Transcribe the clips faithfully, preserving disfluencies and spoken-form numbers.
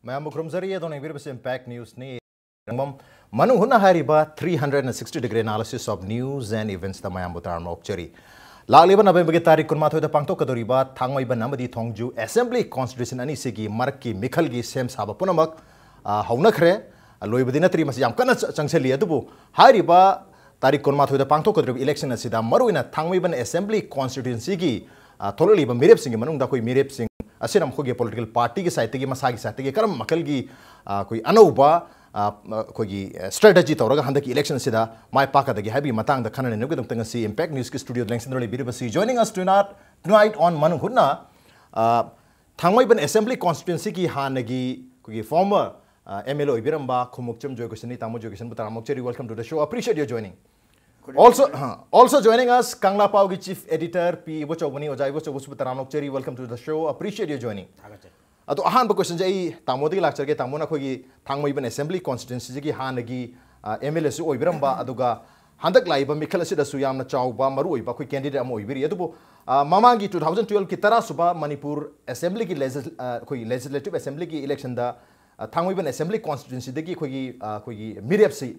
ꯃꯌꯥꯝꯕꯨ ꯈꯨꯔꯨꯝꯖꯔꯤ꯫ ꯑꯗꯣꯝꯅ ꯌꯦꯡꯕꯤꯔꯤꯕꯁꯤ Impact Newsꯅꯤ꯫ ꯃꯅꯨꯡ ꯍꯨꯠꯅ ꯍꯥꯏꯔꯤꯕ three hundred and sixty degree analysis of news and eventsꯇ ꯃꯌꯥꯝꯕꯨ ꯇꯔꯥꯝꯅ ꯑꯣꯛꯆꯔꯤ꯫ ꯂꯥꯛꯂꯤꯕ ꯅꯕꯦꯝꯕꯔꯒꯤ ꯇꯥꯔꯤꯛ ꯀꯨꯟꯃꯥꯊꯣꯏꯗ ꯄꯥꯡꯊꯣꯛꯀꯗꯧꯔꯤꯕ ꯊꯥꯡꯃꯩꯕꯟ ꯑꯃꯗꯤ ꯊꯣꯡꯖꯨ Assembly Constituency ꯑꯅꯤꯁꯤꯒꯤ ꯃꯔꯛꯀꯤ ꯃꯤꯈꯜꯒꯤ ꯁꯦꯝ ꯁꯥꯕ ꯄꯨꯝꯅꯃꯛ, ꯑ, ꯍꯧꯅꯈ꯭ꯔꯦ꯫ ꯂꯣꯏꯕꯗꯤ ꯅꯠꯇ꯭ꯔꯤ, ꯃꯁꯤ ꯌꯥꯝ ꯀꯟꯅ ꯆ-, ꯆꯪꯁꯤꯜꯂꯤ꯫ ꯑꯗꯨꯕꯨ ꯍꯥꯏꯔꯤꯕ ꯇꯥꯔꯤꯛ ꯀꯨꯟꯃꯥꯊꯣꯏꯗ ꯄꯥꯡꯊꯣꯛꯀꯗꯧꯔꯤꯕ election ꯑꯁꯤꯗ ꯃꯔꯨꯑꯣꯏꯅ ꯊꯥꯡꯃꯩꯕꯟ Assembly Constituencyꯒꯤ, ꯑ, ꯊꯣꯛꯂꯛꯂꯤꯕ ꯃꯤꯔꯦꯞꯁꯤꯡꯒꯤ ꯃꯅꯨꯡꯗ ꯑꯩꯈꯣꯏ ꯃꯤꯔꯦꯞꯁꯤꯡ ꯑꯁꯤꯅ ꯃꯈꯣꯏꯒꯤ political partyꯒꯤ sideꯇꯒꯤ, ꯃꯁꯥꯒꯤ sideꯇꯒꯤ ꯀꯔꯝꯕ ꯃꯈꯜꯒꯤ, ꯑ, ꯑꯩꯈꯣꯏ ꯑꯅꯧꯕ, ꯑ, ꯑꯩꯈꯣꯏꯒꯤ, ꯑ, strategy ꯇꯧꯔꯒ ꯍꯟꯗꯛꯀꯤ election ꯑꯁꯤꯗ ꯃꯥꯏ ꯄꯥꯛꯀꯗꯒꯦ ꯍꯥꯏꯕꯒꯤ ꯃꯇꯥꯡꯗ ꯈꯟꯅ ꯅꯩꯅꯕꯒꯤꯗꯃꯛꯇ ꯉꯁꯤ Impact Newsꯀꯤ studioꯗ ꯂꯦꯡꯁꯤꯟꯗꯨꯅ ꯂꯩꯕꯤꯔꯤꯕꯁꯤ, joining us tonight, tonight on ꯃꯅꯨꯡ ꯍꯨꯠꯅ, ꯑ, ꯊꯥꯡꯃꯩꯕꯟ Assembly Constituencyꯒꯤ ꯍꯥꯟꯅꯒꯤ ꯑꯩꯈꯣꯏꯒꯤ former, ꯑ, MLA ꯑꯣꯏꯕꯤꯔꯝꯕ ꯈꯨꯃꯨꯛꯆꯝ ꯖꯣꯏꯀꯤꯁꯟꯅꯤ꯫ ꯇꯥꯃꯣ ꯖꯣꯏꯀꯤꯁꯟꯕꯨ ꯇꯔꯥꯝꯅ ꯑꯣꯛꯆꯔꯤ, welcome to the show, appreciate your joining. Also, ꯑ, also joining us, ꯀꯪꯂꯥ ꯄꯥꯎꯒꯤ chief editor ꯄꯤ ꯏꯕꯣꯆꯧꯕꯅꯤ꯫ ꯑꯣꯖꯥ ꯏꯕꯣꯆꯧꯕꯁꯨ ꯇꯔꯥꯝꯅ ꯑꯣꯛꯆꯔꯤ, welcome to the show, appreciate your joining. ꯊꯥꯒꯠꯆꯔꯤ꯫ ꯑꯗꯣ ꯑꯍꯥꯟꯕ questionꯁꯦ ꯑꯩ ꯇꯥꯃꯣꯗꯒꯤ ꯂꯥꯛꯆꯔꯒꯦ꯫ ꯇꯥꯃꯣꯅ ꯑꯩꯈꯣꯏꯒꯤ ꯊꯥꯡꯃꯩꯕꯟ Assembly Constituencyꯒꯤ ꯍꯥꯟꯅꯒꯤ, ꯑ, MLAꯁꯨ ꯑꯣꯏꯕꯤꯔꯝꯕ, ꯑꯗꯨꯒ ꯍꯟꯗꯛ ꯂꯥꯛꯏꯕ ꯃꯤꯈꯜ ꯑꯁꯤꯗꯁꯨ ꯌꯥꯝꯅ ꯆꯥꯎꯕ ꯃꯔꯨꯑꯣꯏꯕ ꯑꯩꯈꯣꯏ candidate ꯑꯃ ꯑꯣꯏꯕꯤꯔꯤ꯫ ꯑꯗꯨꯕꯨ, ꯑ, ꯃꯃꯥꯡꯒꯤ two thousand twelveꯀꯤ ꯇꯔꯥꯁꯨꯕ ꯃꯅꯤꯄꯨꯔ Assemblyꯒꯤ legis-, ꯑ, ꯑꯩꯈꯣꯏꯒꯤ Legislative Assemblyꯒꯤ electionꯗ, ꯑ, ꯊꯥꯡꯃꯩꯕꯟ Assembly Constituencyꯗꯒꯤ ꯑꯩꯈꯣꯏꯒꯤ, ꯑ, ꯑꯩꯈꯣꯏꯒꯤ ꯃꯤꯔꯦꯞꯁꯤ,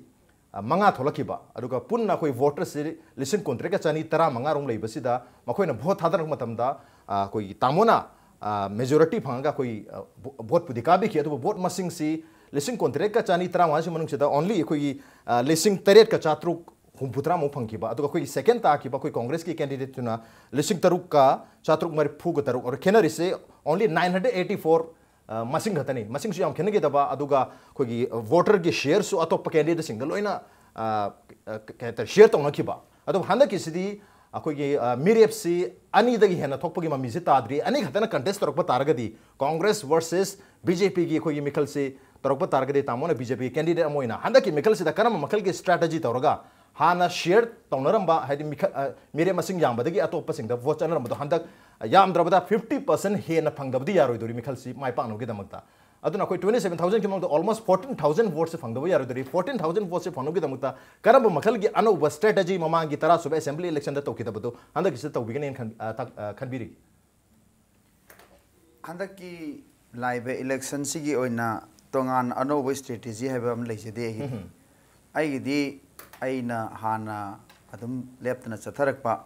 ꯑ, ꯃꯉꯥ ꯊꯣꯛꯂꯛꯈꯤꯕ, ꯑꯗꯨꯒ ꯄꯨꯟꯅ ꯑꯩꯈꯣꯏ voterꯁꯤ ꯂꯤꯁꯤꯡ ꯀꯨꯟꯇꯔꯦꯠꯀ ꯆꯅꯤ ꯇꯔꯥꯃꯉꯥ ꯔꯣꯝ ꯂꯩꯕꯁꯤꯗ ꯃꯈꯣꯏꯅ vote ꯊꯥꯗꯔꯛꯄ ꯃꯇꯝꯗ, ꯑ, ꯑꯩꯈꯣꯏꯒꯤ ꯇꯥꯃꯣꯅ, ꯑ, majority ꯐꯪꯉꯒ ꯑꯩꯈꯣꯏ, ꯑ, vo-, voteꯄꯨꯗꯤ ꯀꯥꯕꯤꯈꯤ, ꯑꯗꯨꯕꯨ vote ꯃꯁꯤꯡꯁꯤ ꯂꯤꯁꯤꯡ ꯀꯨꯟꯇꯔꯦꯠꯀ ꯆꯅꯤ ꯇꯔꯥꯃꯉꯥꯁꯤ ꯃꯅꯨꯡꯁꯤꯗ only ꯑꯩꯈꯣꯏꯒꯤ, ꯑ, ꯂꯤꯁꯤꯡ ꯇꯔꯦꯠꯀ ꯆꯥꯇ꯭ꯔꯨꯛ ꯍꯨꯝꯐꯨꯇꯔꯥꯃꯨꯛ ꯐꯪꯈꯤꯕ, ꯑꯗꯨꯒ ꯑꯩꯈꯣꯏꯒꯤ second ꯇꯥꯈꯤꯕ ꯑꯩꯈꯣꯏ Congressꯀꯤ candidateꯇꯨꯅ ꯂꯤꯁꯤꯡ ꯇꯔꯨꯛꯀ ꯆꯥꯇ꯭ꯔꯨꯛ ꯃꯔꯤꯐꯨꯒ ꯇꯔꯨꯛ꯫ ꯑꯗꯣ ꯈꯦꯠꯅꯔꯤꯁꯦ only nine hundred eighty four, ꯑ, ꯃꯁꯤꯡ ꯈꯛꯇꯅꯤ꯫ ꯃꯁꯤꯡꯁꯨ ꯌꯥꯝ ꯈꯦꯠꯅꯈꯤꯗꯕ, ꯑꯗꯨꯒ ꯑꯩꯈꯣꯏꯒꯤ, ꯑ, voterꯒꯤ shareꯁꯨ ꯑꯇꯣꯞꯄ candidateꯁꯤꯡꯗ ꯂꯣꯏꯅ, ꯑ, ꯑ, ꯀꯩ ꯍꯥꯏꯇꯥꯔꯦ, share ꯇꯧꯅꯈꯤꯕ꯫ ꯑꯗꯨꯕꯨ ꯍꯟꯗꯛꯀꯤꯁꯤꯗꯤ ꯑꯩꯈꯣꯏꯒꯤ, ꯑ, ꯃꯤꯔꯦꯞꯁꯤ ꯑꯅꯤꯗꯒꯤ ꯍꯦꯟꯅ ꯊꯣꯛꯄꯒꯤ ꯃꯃꯤꯁꯤ ꯇꯥꯗ꯭ꯔꯤ꯫ ꯑꯅꯤ ꯈꯛꯇꯅ contest ꯇꯧꯔꯛꯄ ꯇꯥꯔꯒꯗꯤ Congress versus BJPꯒꯤ ꯑꯩꯈꯣꯏꯒꯤ ꯃꯤꯈꯜꯁꯤ ꯇꯧꯔꯛꯄ ꯇꯥꯔꯒꯗꯤ, ꯇꯥꯃꯣꯅ BJPꯒꯤ candidate ꯑꯃ ꯑꯣꯏꯅ ꯍꯟꯗꯛꯀꯤ ꯃꯤꯈꯜꯁꯤꯗ ꯀꯔꯝꯕ ꯃꯈꯜꯒꯤ strategy ꯇꯧꯔꯒ ꯍꯥꯟꯅ share ꯇꯧꯅꯔꯝꯕ, ꯍꯥꯏꯗꯤ ꯃꯤꯈ-, ꯑ, ꯃꯤꯔꯦꯞ ꯃꯁꯤꯡ ꯌꯥꯝꯕꯗꯒꯤ ꯑꯇꯣꯞꯄꯁꯤꯡꯗ vote ꯆꯠꯅꯔꯝꯕꯗꯣ ꯍꯟꯗꯛ ꯌꯥꯝꯗ꯭ꯔꯕꯗ fifty percent ꯍꯦꯟꯅ ꯐꯪꯗꯕꯗꯤ ꯌꯥꯔꯣꯏꯗꯧꯔꯤ ꯃꯤꯈꯜꯁꯤ ꯃꯥꯏ ꯄꯥꯛꯅꯕꯒꯤꯗꯃꯛꯇ꯫ ꯑꯗꯨꯅ ꯑꯩꯈꯣꯏ twenty seven thousandꯀꯤ ꯃꯅꯨꯡꯗ almost fourteen thousand voteꯁꯤ ꯐꯪꯗꯕ ꯌꯥꯔꯣꯏꯗꯧꯔꯤ꯫ Fourteen thousand voteꯁꯤ ꯐꯪꯅꯕꯒꯤꯗꯃꯛꯇ ꯀꯔꯝꯕ ꯃꯈꯜꯒꯤ ꯑꯅꯧꯕ strategy ꯃꯃꯥꯡꯒꯤ ꯇꯔꯥꯁꯨꯕ Assembly electionꯗ ꯇꯧꯈꯤꯗꯕꯗꯣ ꯍꯟꯗꯛꯀꯤꯁꯤꯗ ꯇꯧꯕꯤꯒꯅꯤ ꯍꯥꯏꯅ ꯈꯟ-, ꯑ, ꯇꯥꯛ-, ꯑ, ꯈꯟꯕꯤꯔꯤ? ꯍꯟꯗꯛꯀꯤ ꯂꯥꯛꯏꯕ ꯏꯂꯦꯛꯁꯟꯁꯤꯒꯤ ꯑꯣꯏꯅ ꯇꯣꯉꯥꯟ ꯑꯅꯧꯕ ꯏꯁꯇ꯭ꯔꯦꯇꯦꯖꯤ ꯍꯥꯏꯕ ꯑꯃ ꯂꯩꯖꯗꯦ ꯑꯩꯒꯤꯗꯤ꯫ ꯑꯩꯒꯤꯗꯤ ꯑꯩꯅ ꯍꯥꯟꯅ ꯑꯗꯨꯝ ꯂꯦꯞꯇꯅ ꯆꯠꯊꯔꯛꯄ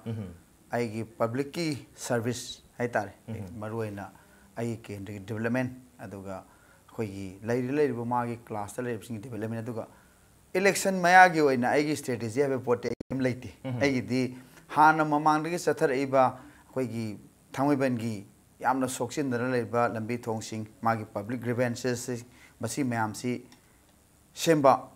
ꯑꯩꯒꯤ ꯄꯕ꯭ꯂꯤꯛꯀꯤ ꯁꯥꯔꯚꯤꯁ ꯍꯥꯏꯇꯥꯔꯦ꯫ ꯃꯔꯨꯑꯣꯏꯅ ꯑꯩꯒꯤ ꯀꯦꯟꯗ꯭ꯔꯒꯤ ꯗꯤꯕꯂꯞꯃꯦꯟ, ꯑꯗꯨꯒ ꯑꯩꯈꯣꯏꯒꯤ ꯂꯩꯔꯤ ꯂꯩꯔꯤꯕ ꯃꯥꯒꯤ ꯀ꯭ꯂꯥꯁꯇ ꯂꯩꯔꯤꯕꯁꯤꯡꯒꯤ ꯗꯤꯕꯂꯞꯃꯦꯟ, ꯑꯗꯨꯒ ꯏꯂꯦꯛꯁꯟ ꯃꯌꯥꯒꯤ ꯑꯣꯏꯅ ꯑꯩꯒꯤ ꯏꯁꯇ꯭ꯔꯦꯇꯦꯖꯤ ꯍꯥꯏꯕ ꯄꯣꯠꯇꯤ ꯑꯩ ꯑꯃ ꯂꯩꯇꯦ꯫ ꯑꯩꯒꯤꯗꯤ ꯍꯥꯟꯅ ꯃꯃꯥꯡꯗꯒꯤ ꯆꯠꯊꯔꯛꯏꯕ ꯑꯩꯈꯣꯏꯒꯤ ꯊꯥꯡꯃꯩꯕꯟꯒꯤ ꯌꯥꯝꯅ ꯁꯣꯛꯆꯤꯟꯗꯅ ꯂꯩꯔꯤꯕ ꯂꯝꯕꯤ ꯊꯣꯡꯁꯤꯡ, ꯃꯥꯒꯤ ꯄꯕ꯭ꯂꯤꯛ ꯒ꯭ꯔꯤꯚꯦꯟꯁꯦꯁꯁꯤꯡ, ꯃꯁꯤ ꯃꯌꯥꯝꯁꯤ ꯁꯦꯝꯕ꯫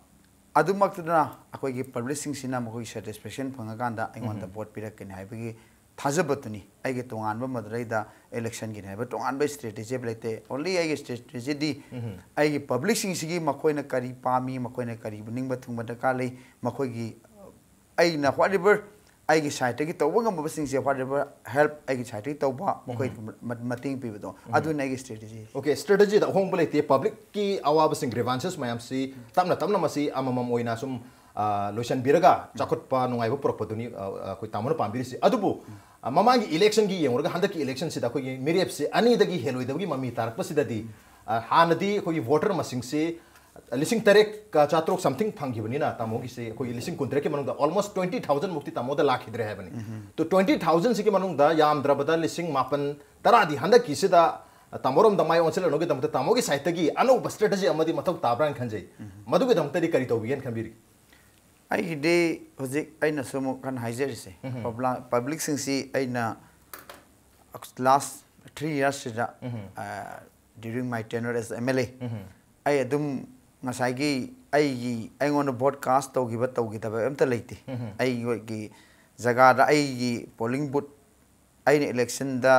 ꯑꯗꯨꯃꯛꯇꯅ ꯑꯩꯈꯣꯏꯒꯤ ꯄꯕ꯭ꯂꯤꯛꯁꯤꯡꯁꯤꯅ ꯃꯈꯣꯏꯒꯤ ꯁꯦꯇꯤꯁꯐꯦꯛꯁꯟ ꯐꯪꯉꯀꯥꯟꯗ ꯑꯩꯉꯣꯟꯗ ꯚꯣꯠ ꯄꯤꯔꯛꯀꯅꯤ ꯍꯥꯏꯕꯒꯤ ꯊꯥꯖꯕꯗꯨꯅꯤ꯫ ꯑꯩꯒꯤ ꯇꯣꯉꯥꯟꯕ ꯃꯗꯨꯗꯩꯗ ꯏꯂꯦꯛꯁꯟꯒꯤꯅꯤ ꯍꯥꯏꯕ ꯇꯣꯉꯥꯟꯕ ꯏꯁꯇ꯭ꯔꯦꯇꯦꯖꯤ ꯑꯃ ꯂꯩꯇꯦ꯫ ꯑꯣꯟꯂꯤ ꯑꯩꯒꯤ ꯏꯁꯇ꯭ꯔꯦꯇꯦꯖꯤꯗꯤ ꯑꯩꯒꯤ ꯄꯕ꯭ꯂꯤꯛꯁꯤꯡꯁꯤꯒꯤ ꯃꯈꯣꯏꯅ ꯀꯔꯤ ꯄꯥꯝꯃꯤ, ꯃꯈꯣꯏꯅ ꯀꯔꯤꯕꯨ ꯅꯤꯡꯕ ꯊꯨꯡꯕ ꯗꯔꯀꯥꯔ ꯂꯩ, ꯃꯈꯣꯏꯒꯤ ꯑꯩꯅ ꯋꯥꯠ ꯑꯦꯚꯔ ꯑꯩꯒꯤ ꯁꯥꯏꯠꯇꯒꯤ ꯇꯧꯕ ꯉꯝꯕꯁꯤꯡꯁꯦ, ꯋꯥꯠ ꯑꯦꯚꯔ ꯍꯦꯜꯞ ꯑꯩꯒꯤ ꯁꯥꯏꯠꯇꯒꯤ ꯇꯧꯕ, ꯃꯈꯣꯏ ꯃ-, ꯃꯇꯦꯡ ꯄꯤꯕꯗꯣ, ꯑꯗꯨꯅ ꯑꯩꯒꯤ ꯏꯁꯇ꯭ꯔꯦꯇꯦꯖꯤ꯫ ꯑꯣꯀꯦ, ꯏꯁꯇ꯭ꯔꯦꯇꯦꯖꯤꯗ ꯑꯍꯣꯡꯕ ꯂꯩꯇꯦ꯫ ꯄꯕ꯭ꯂꯤꯛꯀꯤ ꯑꯋꯥꯕꯁꯤꯡ, ꯒ꯭ꯔꯤꯚꯥꯟꯁꯦꯁ ꯃꯌꯥꯝꯁꯤ ꯇꯞꯅ ꯇꯞꯅ ꯃꯁꯤ ꯑꯃꯃꯝ ꯑꯣꯏꯅ ꯁꯨꯝ, ꯑ, ꯂꯣꯏꯁꯤꯟꯕꯤꯔꯒ ꯆꯥꯎꯈꯠꯄ ꯅꯨꯡꯉꯥꯏꯕ ꯄꯨꯔꯛꯄꯗꯨꯅꯤ, ꯑ, ꯑ, ꯑꯩꯈꯣꯏ ꯇꯥꯃꯣꯅ ꯄꯥꯝꯕꯤꯔꯤꯁꯤ꯫ ꯑꯗꯨꯕꯨ, ꯑ, ꯃꯃꯥꯡꯒꯤ ꯏꯂꯦꯛꯁꯟꯒꯤ ꯌꯦꯡꯉꯨꯔꯒ ꯍꯟꯗꯛꯀꯤ ꯏꯂꯦꯛꯁꯟꯁꯤꯗ ꯑꯩꯈꯣꯏꯒꯤ ꯃꯤꯔꯦꯞꯁꯦ ꯑꯅꯤꯗꯒꯤ ꯍꯦꯜꯂꯣꯏꯗꯕꯒꯤ ꯃꯃꯤ ꯇꯥꯔꯛꯄꯁꯤꯗꯗꯤ, ꯑ, ꯍꯥꯟꯅꯗꯤ ꯑꯩꯈꯣꯏꯒꯤ ꯚꯣꯇꯔ ꯃꯁꯤꯡꯁꯤ ꯂꯤꯁꯤꯡ ꯇꯔꯦꯠꯀ ꯆꯥꯇ꯭ꯔꯨꯛ ꯁꯝꯊꯤꯡ ꯐꯪꯈꯤꯕꯅꯤꯅ, ꯇꯥꯃꯣꯒꯤꯁꯤ ꯑꯩꯈꯣꯏꯒꯤ ꯂꯤꯁꯤꯡ ꯀꯨꯟꯇꯔꯦꯠꯀꯤ ꯃꯅꯨꯡꯗ ꯑꯣꯜꯃꯣꯁ ꯇ꯭ꯋꯦꯟꯇꯤ ꯊꯥꯎꯖꯟ ꯃꯨꯛꯇꯤ ꯇꯥꯃꯣꯗ ꯂꯥꯛꯈꯤꯗ꯭ꯔꯦ ꯍꯥꯏꯕꯅꯤ꯫ ꯇꯣ, ꯇ꯭ꯋꯦꯟꯇꯤ ꯊꯥꯎꯖꯟꯁꯤꯒꯤ ꯃꯅꯨꯡꯗ ꯌꯥꯝꯗ꯭ꯔꯕꯗ ꯂꯤꯁꯤꯡ ꯃꯥꯄꯟ ꯇꯔꯥꯗꯤ ꯍꯟꯗꯛꯀꯤꯁꯤꯗ ꯇꯥꯃꯣꯔꯣꯝꯗ ꯃꯥꯏ ꯑꯣꯟꯁꯤꯜꯂꯛꯅꯕꯒꯤꯗꯃꯛꯇ ꯇꯥꯃꯣꯒꯤ ꯁꯥꯏꯠꯇꯒꯤ ꯑꯅꯧꯕ ꯏꯁꯇ꯭ꯔꯦꯇꯦꯖꯤ ꯑꯃꯗꯤ ꯃꯊꯧ ꯇꯥꯕ꯭ꯔꯥ ꯍꯥꯏꯅ ꯈꯟꯖꯩ꯫ ꯃꯗꯨꯒꯤꯗꯃꯛꯇꯗꯤ ꯀꯔꯤ ꯇꯧꯕꯤꯒꯦꯅ ꯈꯟꯕꯤꯔꯤ? ꯑꯩꯒꯤꯗꯤ ꯍꯧꯖꯤꯛ ꯑꯩꯅꯁꯨ ꯑꯃꯨꯛ ꯍꯟꯅ ꯍꯥꯏꯖꯔꯤꯁꯦ, ꯄꯕ꯭ꯂꯥ-, ꯄꯕ꯭ꯂꯤꯛꯁꯤꯡꯁꯤ ꯑꯩꯅ ꯂꯥꯁ three ꯌꯔꯁꯁꯤꯗ, during my tenure as M L A, ꯑꯩ ꯑꯗꯨꯝ ꯉꯁꯥꯏꯒꯤ ꯑꯩꯒꯤ, ꯑꯩꯉꯣꯟꯗ ꯚꯣꯠ ꯀꯥꯁ ꯇꯧꯈꯤꯕ ꯇꯧꯈꯤꯗꯕ ꯑꯝꯇ ꯂꯩꯇꯦ꯫ ꯑꯩꯒꯤ ꯖꯒꯥꯗ ꯑꯩꯒꯤ ꯄꯣꯂꯤꯡ ꯕꯨꯠ ꯑꯩꯅ ꯏꯂꯦꯛꯁꯟꯗ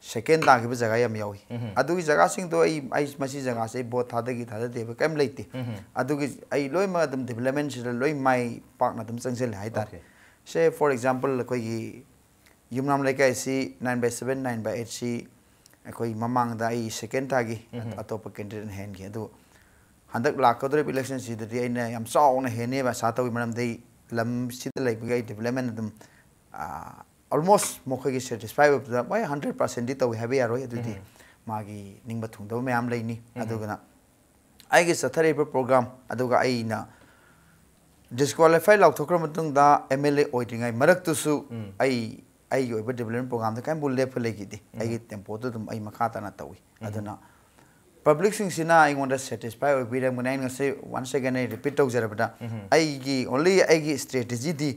ꯁꯦꯀꯦꯟ ꯇꯥꯈꯤꯕ ꯖꯒꯥ ꯌꯥꯝ ꯌꯥꯎꯏ꯫ ꯑꯗꯨꯒꯤ ꯖꯒꯥꯁꯤꯡꯗꯣ ꯑꯩ, ꯑꯩ ꯃꯁꯤ ꯖꯒꯥꯁꯦ ꯑꯩ ꯚꯣꯠ ꯊꯥꯗꯒꯤ ꯊꯥꯗꯗꯦꯕ ꯀꯩꯝ ꯂꯩꯇꯦ꯫ ꯑꯗꯨꯒꯤ ꯑꯩ ꯂꯣꯏꯅꯃꯛ ꯑꯗꯨꯝ ꯗꯤꯕꯂꯞꯃꯦꯟꯁꯤꯗ ꯂꯣꯏ ꯃꯥꯏ ꯄꯥꯛꯅ ꯑꯗꯨꯝ ꯆꯪꯁꯤꯜꯂꯦ ꯍꯥꯏꯇꯥꯔꯦ꯫ Okay. ꯁꯦ, ꯐꯣꯔ ꯑꯦꯛꯖꯥꯝꯄꯜ, ꯑꯩꯈꯣꯏꯒꯤ ꯌꯨꯝꯅꯥꯝ ꯂꯩꯀꯥꯏꯁꯤ nine by seven, nine by eight ꯁꯤ ꯑꯩꯈꯣꯏ ꯃꯃꯥꯡꯗ ꯑꯩ ꯁꯦꯀꯦꯟ ꯇꯥꯈꯤ, ꯑꯇꯣꯞꯄ ꯀꯦꯟꯗꯤꯗꯦꯠꯅ ꯍꯦꯟꯈꯤ꯫ ꯑꯗꯨ ꯍꯟꯗꯛ ꯂꯥꯛꯀꯗꯧꯔꯤꯕ ꯏꯂꯦꯛꯁꯟꯁꯤꯗꯗꯤ ꯑꯩꯅ ꯌꯥꯝ ꯆꯥꯎꯅ ꯍꯦꯟꯅꯦꯕ ꯑꯁꯥ ꯇꯧꯏ, ꯃꯔꯝꯗꯤ ꯑꯩ ꯂꯝꯁꯤꯗ ꯂꯩꯕꯒꯤ ꯑꯩ ꯗꯤꯕꯂꯞꯃꯦꯟ ꯑꯗꯨꯝ, ꯑꯥ, ꯑꯣꯜꯃꯣꯁ ꯃꯈꯣꯏꯒꯤ ꯁꯦꯇꯤꯁꯐꯥꯏ ꯑꯣꯏꯕꯗ, ꯃꯣꯏ ꯍꯟꯗ꯭ꯔꯦꯠ ꯄꯥꯔꯁꯦꯟꯗꯤ ꯇꯧꯏ ꯍꯥꯏꯕ ꯌꯥꯔꯣꯏ꯫ ꯑꯗꯨꯗꯤ ꯃꯥꯒꯤ ꯅꯤꯡꯕ ꯊꯨꯡꯗꯕ ꯃꯌꯥꯝ ꯂꯩꯅꯤ꯫ ꯑꯗꯨꯒꯅ ꯑꯩꯒꯤ ꯆꯠꯊꯔꯤꯕ ꯄ꯭ꯔꯣꯒ꯭ꯔꯥꯝ, ꯑꯗꯨꯒ ꯑꯩꯅ ꯗꯤꯁꯀ꯭ꯋꯥꯂꯤꯐꯥꯏ ꯂꯥꯎꯊꯣꯛꯈ꯭ꯔ ꯃꯇꯨꯡꯗ ꯑꯦꯝ ꯑꯦꯜ ꯑꯦ ꯑꯣꯏꯗ꯭ꯔꯤꯉꯩ ꯃꯔꯛꯇꯨꯁꯨ ꯑꯩ ꯑꯩꯒꯤ ꯑꯣꯏꯕ ꯗꯤꯕꯂꯞꯃꯦꯟ ꯄ꯭ꯔꯣꯒ꯭ꯔꯥꯝꯗ ꯀꯔꯤꯝꯕꯨ ꯂꯦꯞꯄ ꯂꯩꯈꯤꯗꯦ꯫ ꯑꯩꯒꯤ ꯇꯦꯝꯄꯣꯗꯨ ꯑꯗꯨꯝ ꯑꯩ ꯃꯈꯥ ꯇꯥꯅ ꯇꯧꯏ꯫ ꯑꯗꯨꯅ ꯄꯕ꯭ꯂꯤꯛꯁꯤꯡꯁꯤꯅ ꯑꯩꯉꯣꯟꯗ ꯁꯦꯇꯤꯁꯐꯥꯏ ꯑꯣꯏꯕꯤꯔꯝꯒꯅꯤ꯫ ꯑꯩꯅ ꯉꯁꯤ ꯋꯥꯟꯁ ꯑꯦꯒꯦꯟ ꯑꯩ ꯔꯤꯄꯤꯠ ꯇꯧꯖꯔꯕꯗ, ꯑꯩꯒꯤ ꯑꯣꯟꯂꯤ ꯑꯩꯒꯤ ꯁ꯭ꯇ꯭ꯔꯦꯇꯦꯖꯤꯗꯤ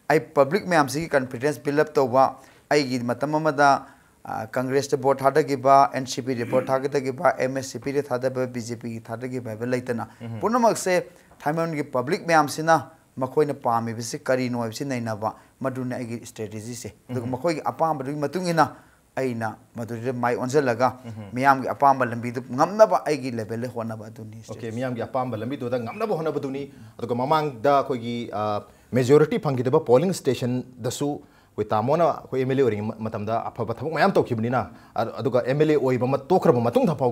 ꯑꯩ ꯄꯕ꯭ꯂꯤꯛ ꯃꯌꯥꯝꯁꯤꯒꯤ ꯀꯟꯐꯤꯗꯦꯟꯁ ꯕꯤꯜ ꯑꯞ ꯇꯧꯕ, ꯑꯩꯒꯤ ꯃꯇꯝ ꯑꯃꯗ ꯑ, ꯀꯪꯒ꯭ꯔꯦꯁꯇ ꯚꯣꯠ ꯊꯥꯗꯈꯤꯕ, ꯑꯦꯟ ꯁꯤ ꯄꯤꯗ ꯚꯣꯠ ꯊꯥꯗꯈꯤꯕ, ꯑꯦꯝ ꯑꯦꯁ ꯁꯤ ꯄꯤꯗ ꯊꯥꯗꯕ, ꯕꯤ ꯖꯦ ꯄꯤꯒꯤ ꯊꯥꯗꯈꯤꯕ ꯍꯥꯏꯕ ꯂꯩꯇꯅ, ꯄꯨꯝꯅꯃꯛꯁꯦ ꯊꯥꯏꯃꯟꯒꯤ ꯄꯕ꯭ꯂꯤꯛ ꯃꯌꯥꯝꯁꯤꯅ ꯃꯈꯣꯏꯅ ꯄꯥꯝꯃꯤꯕꯁꯤ ꯀꯔꯤꯅꯣ ꯍꯥꯏꯕꯁꯤ ꯅꯩꯅꯕ, ꯃꯗꯨꯅꯤ ꯑꯩꯒꯤ ꯁ꯭ꯇ꯭ꯔꯦꯇꯦꯖꯤꯁꯦ꯫ ꯑꯗꯨꯒ ꯃꯈꯣꯏꯒꯤ ꯑꯄꯥꯝꯕꯗꯨꯒꯤ ꯃꯇꯨꯡ ꯏꯟꯅ ꯑꯩꯅ ꯃꯗꯨꯗ ꯃꯥꯏ ꯑꯣꯟꯁꯤꯜꯂꯒ ꯃꯤꯌꯥꯝꯒꯤ ꯑꯄꯥꯝꯕ ꯂꯝꯕꯤꯗꯨ ꯉꯝꯅꯕ ꯑꯩꯒꯤ ꯂꯦꯚꯦꯜꯗ ꯍꯣꯠꯅꯕ, ꯑꯗꯨꯅꯤ꯫ ꯑꯣꯀꯦ, ꯃꯤꯌꯥꯝꯒꯤ ꯑꯄꯥꯝꯕ ꯂꯝꯕꯤꯗꯨꯗ ꯉꯝꯅꯕ ꯍꯣꯠꯅꯕꯗꯨꯅꯤ꯫ ꯑꯗꯨꯒ ꯃꯃꯥꯡꯗ ꯑꯩꯈꯣꯏꯒꯤ, ꯑ, ꯃꯦꯖꯣꯔꯤꯇꯤ ꯐꯪꯈꯤꯗꯕ ꯄꯣꯂꯤꯡ ꯁ꯭ꯇꯦꯁꯟꯗꯁꯨ ꯑꯩꯈꯣꯏ ꯇꯥꯃꯣꯅ ꯑꯩꯈꯣꯏ ꯑꯦꯝ ꯑꯦꯜ ꯑꯦ ꯑꯣꯏꯔꯤꯉꯩ ꯃ-, ꯃꯇꯝꯗ ꯑꯐꯕ ꯊꯕꯛ ꯃꯌꯥꯝ ꯇꯧꯈꯤꯕꯅꯤꯅ, ꯑ-, ꯑꯗꯨꯒ ꯑꯦꯝ ꯑꯦꯜ ꯑꯦ ꯑꯣꯏꯕ ꯃ-, ꯇꯣꯛꯈ꯭ꯔꯕ ꯃꯇꯨꯡꯗ ꯐꯥꯎ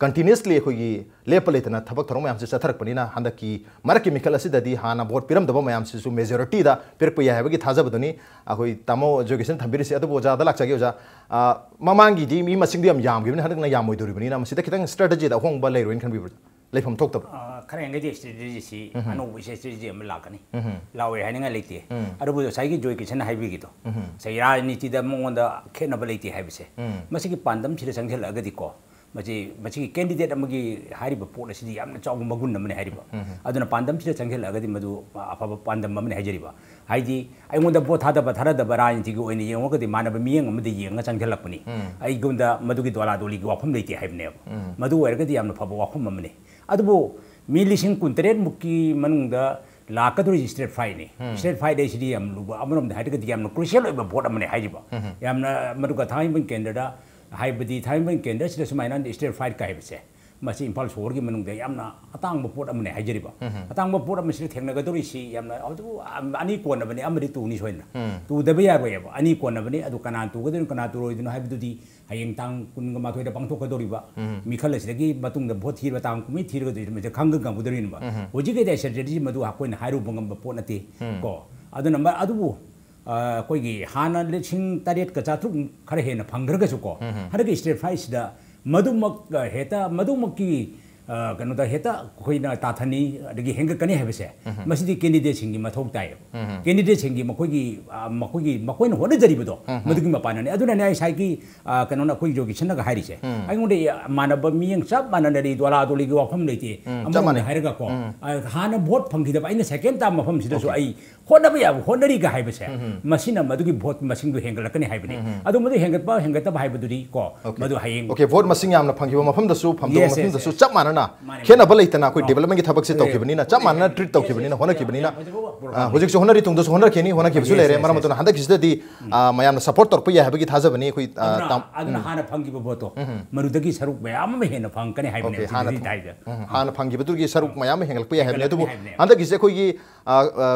ꯀꯟꯇꯤꯅ꯭ꯌꯨꯁꯂꯤ ꯑꯩꯈꯣꯏꯒꯤ ꯂꯦꯞꯄ ꯂꯩꯇꯅ ꯊꯕꯛ ꯊꯧꯔꯝ ꯃꯌꯥꯝꯁꯤ ꯆꯠꯊꯔꯛꯄꯅꯤꯅ, ꯍꯟꯗꯛꯀꯤ ꯃꯔꯛꯀꯤ ꯃꯤꯈꯜ ꯑꯁꯤꯗꯗꯤ ꯍꯥꯟꯅ ꯚꯣꯠ ꯄꯤꯔꯝꯗꯕ ꯃꯌꯥꯝꯁꯤꯁꯨ ꯃꯦꯖꯣꯔꯤꯇꯤꯗ ꯄꯤꯔꯛꯄ ꯌꯥꯏ ꯍꯥꯏꯕꯒꯤ ꯊꯥꯖꯕꯗꯨꯅꯤ꯫ ꯑꯩꯈꯣꯏ ꯇꯥꯃꯣ ꯖꯣꯏꯀꯤꯁꯟ ꯊꯝꯕꯤꯔꯤꯁꯤ꯫ ꯑꯗꯨꯕꯨ ꯑꯣꯖꯥꯗ ꯂꯥꯛꯆꯒꯦ, ꯑꯣꯖꯥ꯫ ꯑ, ꯃꯃꯥꯡꯒꯤꯗꯤ ꯃꯤ ꯃꯁꯤꯡꯗꯣ ꯌꯥꯝ ꯌꯥꯝꯈꯤꯕꯅꯤ, ꯍꯟꯗꯛꯅ ꯌꯥꯝꯃꯣꯏꯗꯧꯔꯤꯕꯅꯤꯅ, ꯃꯁꯤꯗ ꯈꯤꯇꯪ ꯁ꯭ꯇ꯭ꯔꯦꯇꯦꯖꯤꯗ ꯑꯍꯣꯡꯕ ꯂꯩꯔꯣꯏꯅ ꯈꯟꯕꯤꯕ꯭ꯔꯥ? ꯂꯩꯐꯝ ꯊꯣꯛꯇꯕ꯭ꯔꯥ? ꯑ, ꯈꯔ ꯍꯦꯟꯒꯩꯗꯤ ꯁ꯭ꯇ꯭ꯔꯦꯇꯦꯖꯤꯁꯤ ꯑꯅꯧꯕ ꯁ꯭ꯇ꯭ꯔꯦꯇꯦꯖꯤ ꯑꯃ ꯂꯥꯛꯀꯅꯤ꯫ ꯂꯥꯛꯑꯣꯏ ꯍꯥꯏꯅꯤꯡꯉꯥꯏ ꯂꯩꯇꯦ꯫ ꯑꯗꯨꯕꯨ ꯉꯁꯥꯏꯒꯤ ꯖꯣꯏ ꯀꯤꯁꯟ ꯍꯥꯏꯕꯤꯒꯤꯗꯣ, ꯉꯁꯥꯏ ꯔꯥꯖꯅꯤꯇꯤꯗ ꯃꯉꯣꯟꯗ ꯈꯦꯠꯅꯕ ꯂꯩꯇꯦ ꯍꯥꯏꯕꯁꯦ, ꯃꯁꯤꯒꯤ ꯄꯥꯟꯗꯝꯁꯤꯗ ꯆꯪꯁꯤꯜꯂꯛꯑꯒꯗꯤꯀꯣ, ꯃꯁꯤ, ꯃꯁꯤꯒꯤ ꯀꯦꯟꯗꯤꯗꯦꯠ ꯑꯃꯒꯤ ꯍꯥꯏꯔꯤꯕ ꯄꯣꯠ ꯑꯁꯤꯗꯤ ꯌꯥꯝꯅ ꯆꯥꯎꯕ ꯃꯒꯨꯟ ꯑꯃꯅꯤ ꯍꯥꯏꯔꯤꯕ꯫ ꯑꯗꯨꯅ ꯄꯥꯟꯗꯝꯁꯤꯗ ꯆꯪꯁꯤꯜꯂꯛꯑꯒꯗꯤ ꯃꯗꯨ ꯑꯐꯕ ꯄꯥꯟꯗꯝ ꯑꯃꯅꯤ ꯍꯥꯏꯖꯔꯤꯕ꯫ ꯍꯥꯏꯗꯤ ꯑꯩꯉꯣꯟꯗ ꯚꯣꯠ ꯊꯥꯗꯕ ꯊꯥꯗꯗꯕ ꯔꯥꯖꯅꯤꯇꯤꯒꯤ ꯑꯣꯏꯅ ꯌꯦꯡꯉꯒꯗꯤ ꯃꯥꯟꯅꯕ ꯃꯤꯠꯌꯦꯡ ꯑꯃꯗ ꯌꯦꯡꯉꯒ ꯆꯪꯁꯤꯜꯂꯛꯄꯅꯤ꯫ ꯑꯩꯉꯣꯟꯗ ꯃꯗꯨꯒꯤ ꯗꯣꯂꯥꯗꯣꯂꯤꯒꯤ ꯋꯥꯐꯝ ꯂꯩꯇꯦ ꯍꯥꯏꯕꯅꯦꯕ꯫ ꯃꯗꯨ ꯑꯣꯏꯔꯒꯗꯤ ꯌꯥꯝꯅ ꯐꯕ ꯋꯥꯐꯝ ꯑꯃꯅꯤ꯫ ꯑꯗꯨꯕꯨ ꯃꯤ ꯂꯤꯁꯤꯡ ꯀꯨꯟꯇꯔꯦꯠ ꯃꯨꯛꯀꯤ ꯃꯅꯨꯡꯗ ꯂꯥꯛꯀꯗꯧꯔꯤꯁꯤ ꯁ꯭ꯇꯦꯠ ꯐꯥꯏꯠꯅꯤ꯫ ꯁ꯭ꯇꯦꯠ ꯐꯥꯏꯠ ꯍꯥꯏꯁꯤꯗꯤ ꯌꯥꯝ ꯂꯨꯕ, ꯑꯃꯔꯣꯝꯗ ꯍꯥꯏꯔꯒꯗꯤ ꯌꯥꯝꯅ ꯀ꯭ꯔꯨꯁꯤꯌꯦꯜ ꯑꯣꯏꯕ ꯚꯣꯠ ꯑꯃꯅꯤ ꯍꯥꯏꯔꯤꯕ꯫ ꯌꯥꯝꯅ ꯃꯗꯨꯒ ꯊꯥꯡꯃꯩꯕꯟ ꯀꯦꯟꯗ꯭ꯔꯗ, ꯍꯥꯏꯕꯗꯤ ꯊꯥꯡꯃꯩꯕꯟ ꯀꯦꯟꯗ꯭ꯔꯁꯤꯗ ꯁꯨꯃꯥꯏꯅ ꯁ꯭ꯇꯦꯠ ꯐꯥꯏꯠꯀ ꯍꯥꯏꯕꯁꯦ, ꯃꯁꯤ ꯏꯝꯐꯥꯜ ꯁꯣꯍꯣꯔꯒꯤ ꯃꯅꯨꯡꯗ ꯌꯥꯝꯅ ꯑꯇꯥꯡꯕ ꯄꯣꯠ ꯑꯃꯅꯤ ꯍꯥꯏꯖꯔꯤꯕ꯫ ꯑꯇꯥꯡꯕ ꯄꯣꯠ ꯑꯃꯁꯤꯗ ꯊꯦꯡꯅꯒꯗꯧꯔꯤꯁꯤ ꯌꯥꯝꯅ, ꯑꯗꯨ ꯑꯅꯤ ꯀꯣꯟꯅꯕꯅꯤ, ꯑꯃꯗꯤ ꯇꯨꯅꯤ ꯁꯣꯏꯗꯅ꯫ ꯇꯨꯗꯕ ꯌꯥꯔꯣꯏꯑꯕ, ꯑꯅꯤ ꯀꯣꯟꯅꯕꯅꯤ꯫ ꯑꯗꯨ ꯀꯅꯥ ꯇꯨꯒꯗꯣꯏꯅꯣ, ꯀꯅꯥ ꯇꯨꯔꯣꯏꯗꯣꯏꯅꯣ ꯍꯥꯏꯕꯗꯨꯗꯤ ꯍꯌꯦꯡ ꯇꯥꯡ ꯀꯨꯟꯒ ꯃꯥꯊꯣꯏꯗ ꯄꯥꯡꯊꯣꯛꯀꯗꯧꯔꯤꯕ ꯃꯤꯈꯜ ꯑꯁꯤꯗꯒꯤ ꯃꯇꯨꯡꯗ ꯚꯣꯠ ꯊꯤꯔꯕ ꯇꯥꯡ ꯀꯨꯟꯃꯔꯤ ꯊꯤꯔꯒꯗꯤ ꯃꯁꯤ ꯈꯪꯒ ꯉꯝꯒꯗꯧꯔꯤꯅꯦꯕ꯫ ꯍꯧꯖꯤꯛꯀꯤ ꯁ꯭ꯇ꯭ꯔꯦꯇꯦꯖꯤ ꯃꯗꯨ ꯑꯩꯈꯣꯏꯅ ꯍꯥꯏꯔꯨꯕ ꯉꯝꯕ ꯄꯣꯠ ꯅꯠꯇꯦ꯫ ꯀꯣ, ꯑꯗꯨꯅ ꯃ-, ꯑꯗꯨꯕꯨ, ꯑ, ꯑꯩꯈꯣꯏꯒꯤ ꯍꯥꯟꯅ ꯂꯤꯁꯤꯡ ꯇꯔꯦꯠꯀ ꯆꯥꯇ꯭ꯔꯨꯛ ꯈꯔ ꯍꯦꯟꯅ ꯐꯪꯈ꯭ꯔꯒꯁꯨ ꯀꯣ, ꯍꯟꯗꯛꯀꯤ ꯁ꯭ꯇꯦꯠ ꯐꯥꯏꯠꯁꯤꯗ ꯃꯗꯨꯃꯛ ꯑ, ꯍꯦꯛꯇ ꯃꯗꯨꯃꯛꯀꯤ ꯑ, ꯀꯩꯅꯣꯗ ꯍꯦꯛꯇ ꯑꯩꯈꯣꯏꯅ ꯇꯥꯊꯅꯤ ꯑꯗꯒꯤ ꯍꯦꯟꯒꯠꯀꯅꯤ ꯍꯥꯏꯕꯁꯦ, ꯃꯁꯤꯗꯤ ꯀꯦꯟꯗꯤꯗꯦꯠꯁꯤꯡꯒꯤ ꯃꯊꯧ ꯇꯥꯏꯌꯦꯕ꯫ ꯀꯦꯟꯗꯤꯗꯦꯠꯁꯤꯡꯒꯤ ꯃꯈꯣꯏꯒꯤ ꯑ, ꯃꯈꯣꯏꯒꯤ ꯃꯈꯣꯏꯅ ꯍꯣꯠꯅꯖꯔꯤꯕꯗꯣ, ꯃꯗꯨꯒꯤ ꯃꯄꯥꯟꯅꯅꯤ꯫ ꯑꯗꯨꯅꯅꯦ ꯑꯩ ꯉꯁꯥꯏꯒꯤ ꯑ, ꯀꯩꯅꯣꯅ ꯑꯩꯈꯣꯏ ꯌꯣꯒꯤꯁꯟꯅꯒ ꯍꯥꯏꯔꯤꯁꯦ, ꯑꯩꯉꯣꯟꯗ ꯃꯥꯟꯅꯕ ꯃꯤꯠꯌꯦꯡ ꯆꯞ ꯃꯥꯟꯅꯅꯔꯤ, ꯗꯣꯂꯥ ꯗꯣꯂꯤꯒꯤ ꯋꯥꯐꯝ ꯂꯩꯇꯦ꯫ ꯆꯞ ꯑꯃꯔꯣꯝꯗ ꯃꯥꯟꯅꯩ꯫ ꯍꯥꯏꯔꯒꯀꯣ, ꯑ, ꯍꯥꯟꯅ ꯚꯣꯠ ꯐꯪꯈꯤꯗꯕ ꯑꯩꯅ ꯁꯦꯀꯦꯟ ꯇꯥꯔꯝ ꯃꯐꯝꯁꯤꯗꯁꯨ ꯑꯩ ꯍꯣꯠꯅꯕ ꯌꯥꯕ ꯍꯣꯠꯅꯔꯤꯒ ꯍꯥꯏꯕꯁꯦ, ꯃꯁꯤꯅ ꯃꯗꯨꯒꯤ ꯚꯣꯠ ꯃꯁꯤꯡꯗꯨ ꯍꯦꯟꯒꯠꯂꯛꯀꯅꯤ ꯍꯥꯏꯕꯅꯤ꯫ ꯑꯗꯨ ꯃꯗꯨ ꯍꯦꯟꯒꯠꯄ ꯍꯦꯟꯒꯠꯇꯕ ꯍꯥꯏꯕꯗꯨꯗꯤ ꯀꯣ, ꯃꯗꯨ ꯍꯌꯦꯡ ꯑꯣꯀꯦ, ꯚꯣꯠ ꯃꯁꯤꯡ ꯌꯥꯝꯅ ꯐꯪꯈꯤꯕ ꯃꯐꯝꯗꯁꯨ, ꯐꯪꯗꯕ Yes, yes, ꯃꯐꯝꯗꯁꯨ yes. ꯆꯞ ꯃꯥꯟꯅꯅ, ꯃꯥꯅꯦ, ꯈꯦꯠꯅꯕ ꯂꯩꯇꯅ ꯑꯩꯈꯣꯏ ꯑꯗꯨ developmentꯀꯤ ꯊꯕꯛꯁꯦ ꯇꯧꯈꯤꯕꯅꯤꯅ, ꯆꯞ ꯃꯥꯟꯅꯅ treat ꯇꯧꯈꯤꯕꯅꯤꯅ, ꯍꯣꯠꯅꯈꯤꯕꯅꯤꯅ, ꯍꯧꯖꯤꯛ ꯐꯥꯎꯕ program ꯑ, ꯍꯧꯖꯤꯛꯁꯨ ꯍꯣꯠꯅꯔꯤ, ꯇꯨꯡꯗꯁꯨ ꯍꯣꯠꯅꯔꯛꯈꯤꯅꯤ, ꯍꯣꯠꯅꯈꯤꯕꯁꯨ Yes, ꯂꯩꯔꯦ꯫ yes, ꯃꯔꯝ ꯑꯗꯨꯅ yes. ꯍꯟꯗꯛꯀꯤꯁꯤꯗꯗꯤ, ꯑ, ꯃꯌꯥꯝꯅ support ꯇꯧꯔꯛꯄ ꯌꯥꯏ ꯍꯥꯏꯕꯒꯤ ꯊꯥꯖꯕꯅꯤ ꯑꯩꯈꯣꯏ, ꯑ, ꯑꯗꯨꯅ, ꯇꯥꯝ-, ꯑꯗꯨꯅ ꯎꯝ꯫ ꯍꯥꯟꯅ ꯐꯪꯈꯤꯕ ꯚꯣꯠꯇꯣ, ꯎꯝ꯫ ꯃꯗꯨꯗꯒꯤ ꯁꯔꯨꯛ ꯃꯌꯥꯝ ꯑꯃ ꯍꯦꯟꯅ ꯐꯪꯉꯛꯀꯅꯤ ꯍꯥꯏꯕꯅꯦ ꯑꯣꯀꯦ, ꯍꯥꯟꯅ ꯍꯧꯖꯤꯛ ꯐꯪ-, ꯍꯥꯏꯗ꯫ ꯎꯝ, ꯍꯥꯟꯅ ꯐꯪꯈꯤꯕꯗꯨꯒꯤ ꯁꯔꯨꯛ ꯃꯌꯥꯝ ꯑꯃ ꯍꯦꯟꯒꯠꯂꯛꯄ ꯌꯥꯏ ꯍꯥꯏꯕꯅꯤ꯫ ꯍꯦꯟꯒꯠꯂꯛꯀꯅꯤ ꯑꯗꯨꯕꯨ ꯍꯥꯏꯕꯅꯦ꯫ ꯍꯟꯗꯛꯀꯤꯁꯦ ꯑꯩꯈꯣꯏꯒꯤ, ꯑ, ꯑ,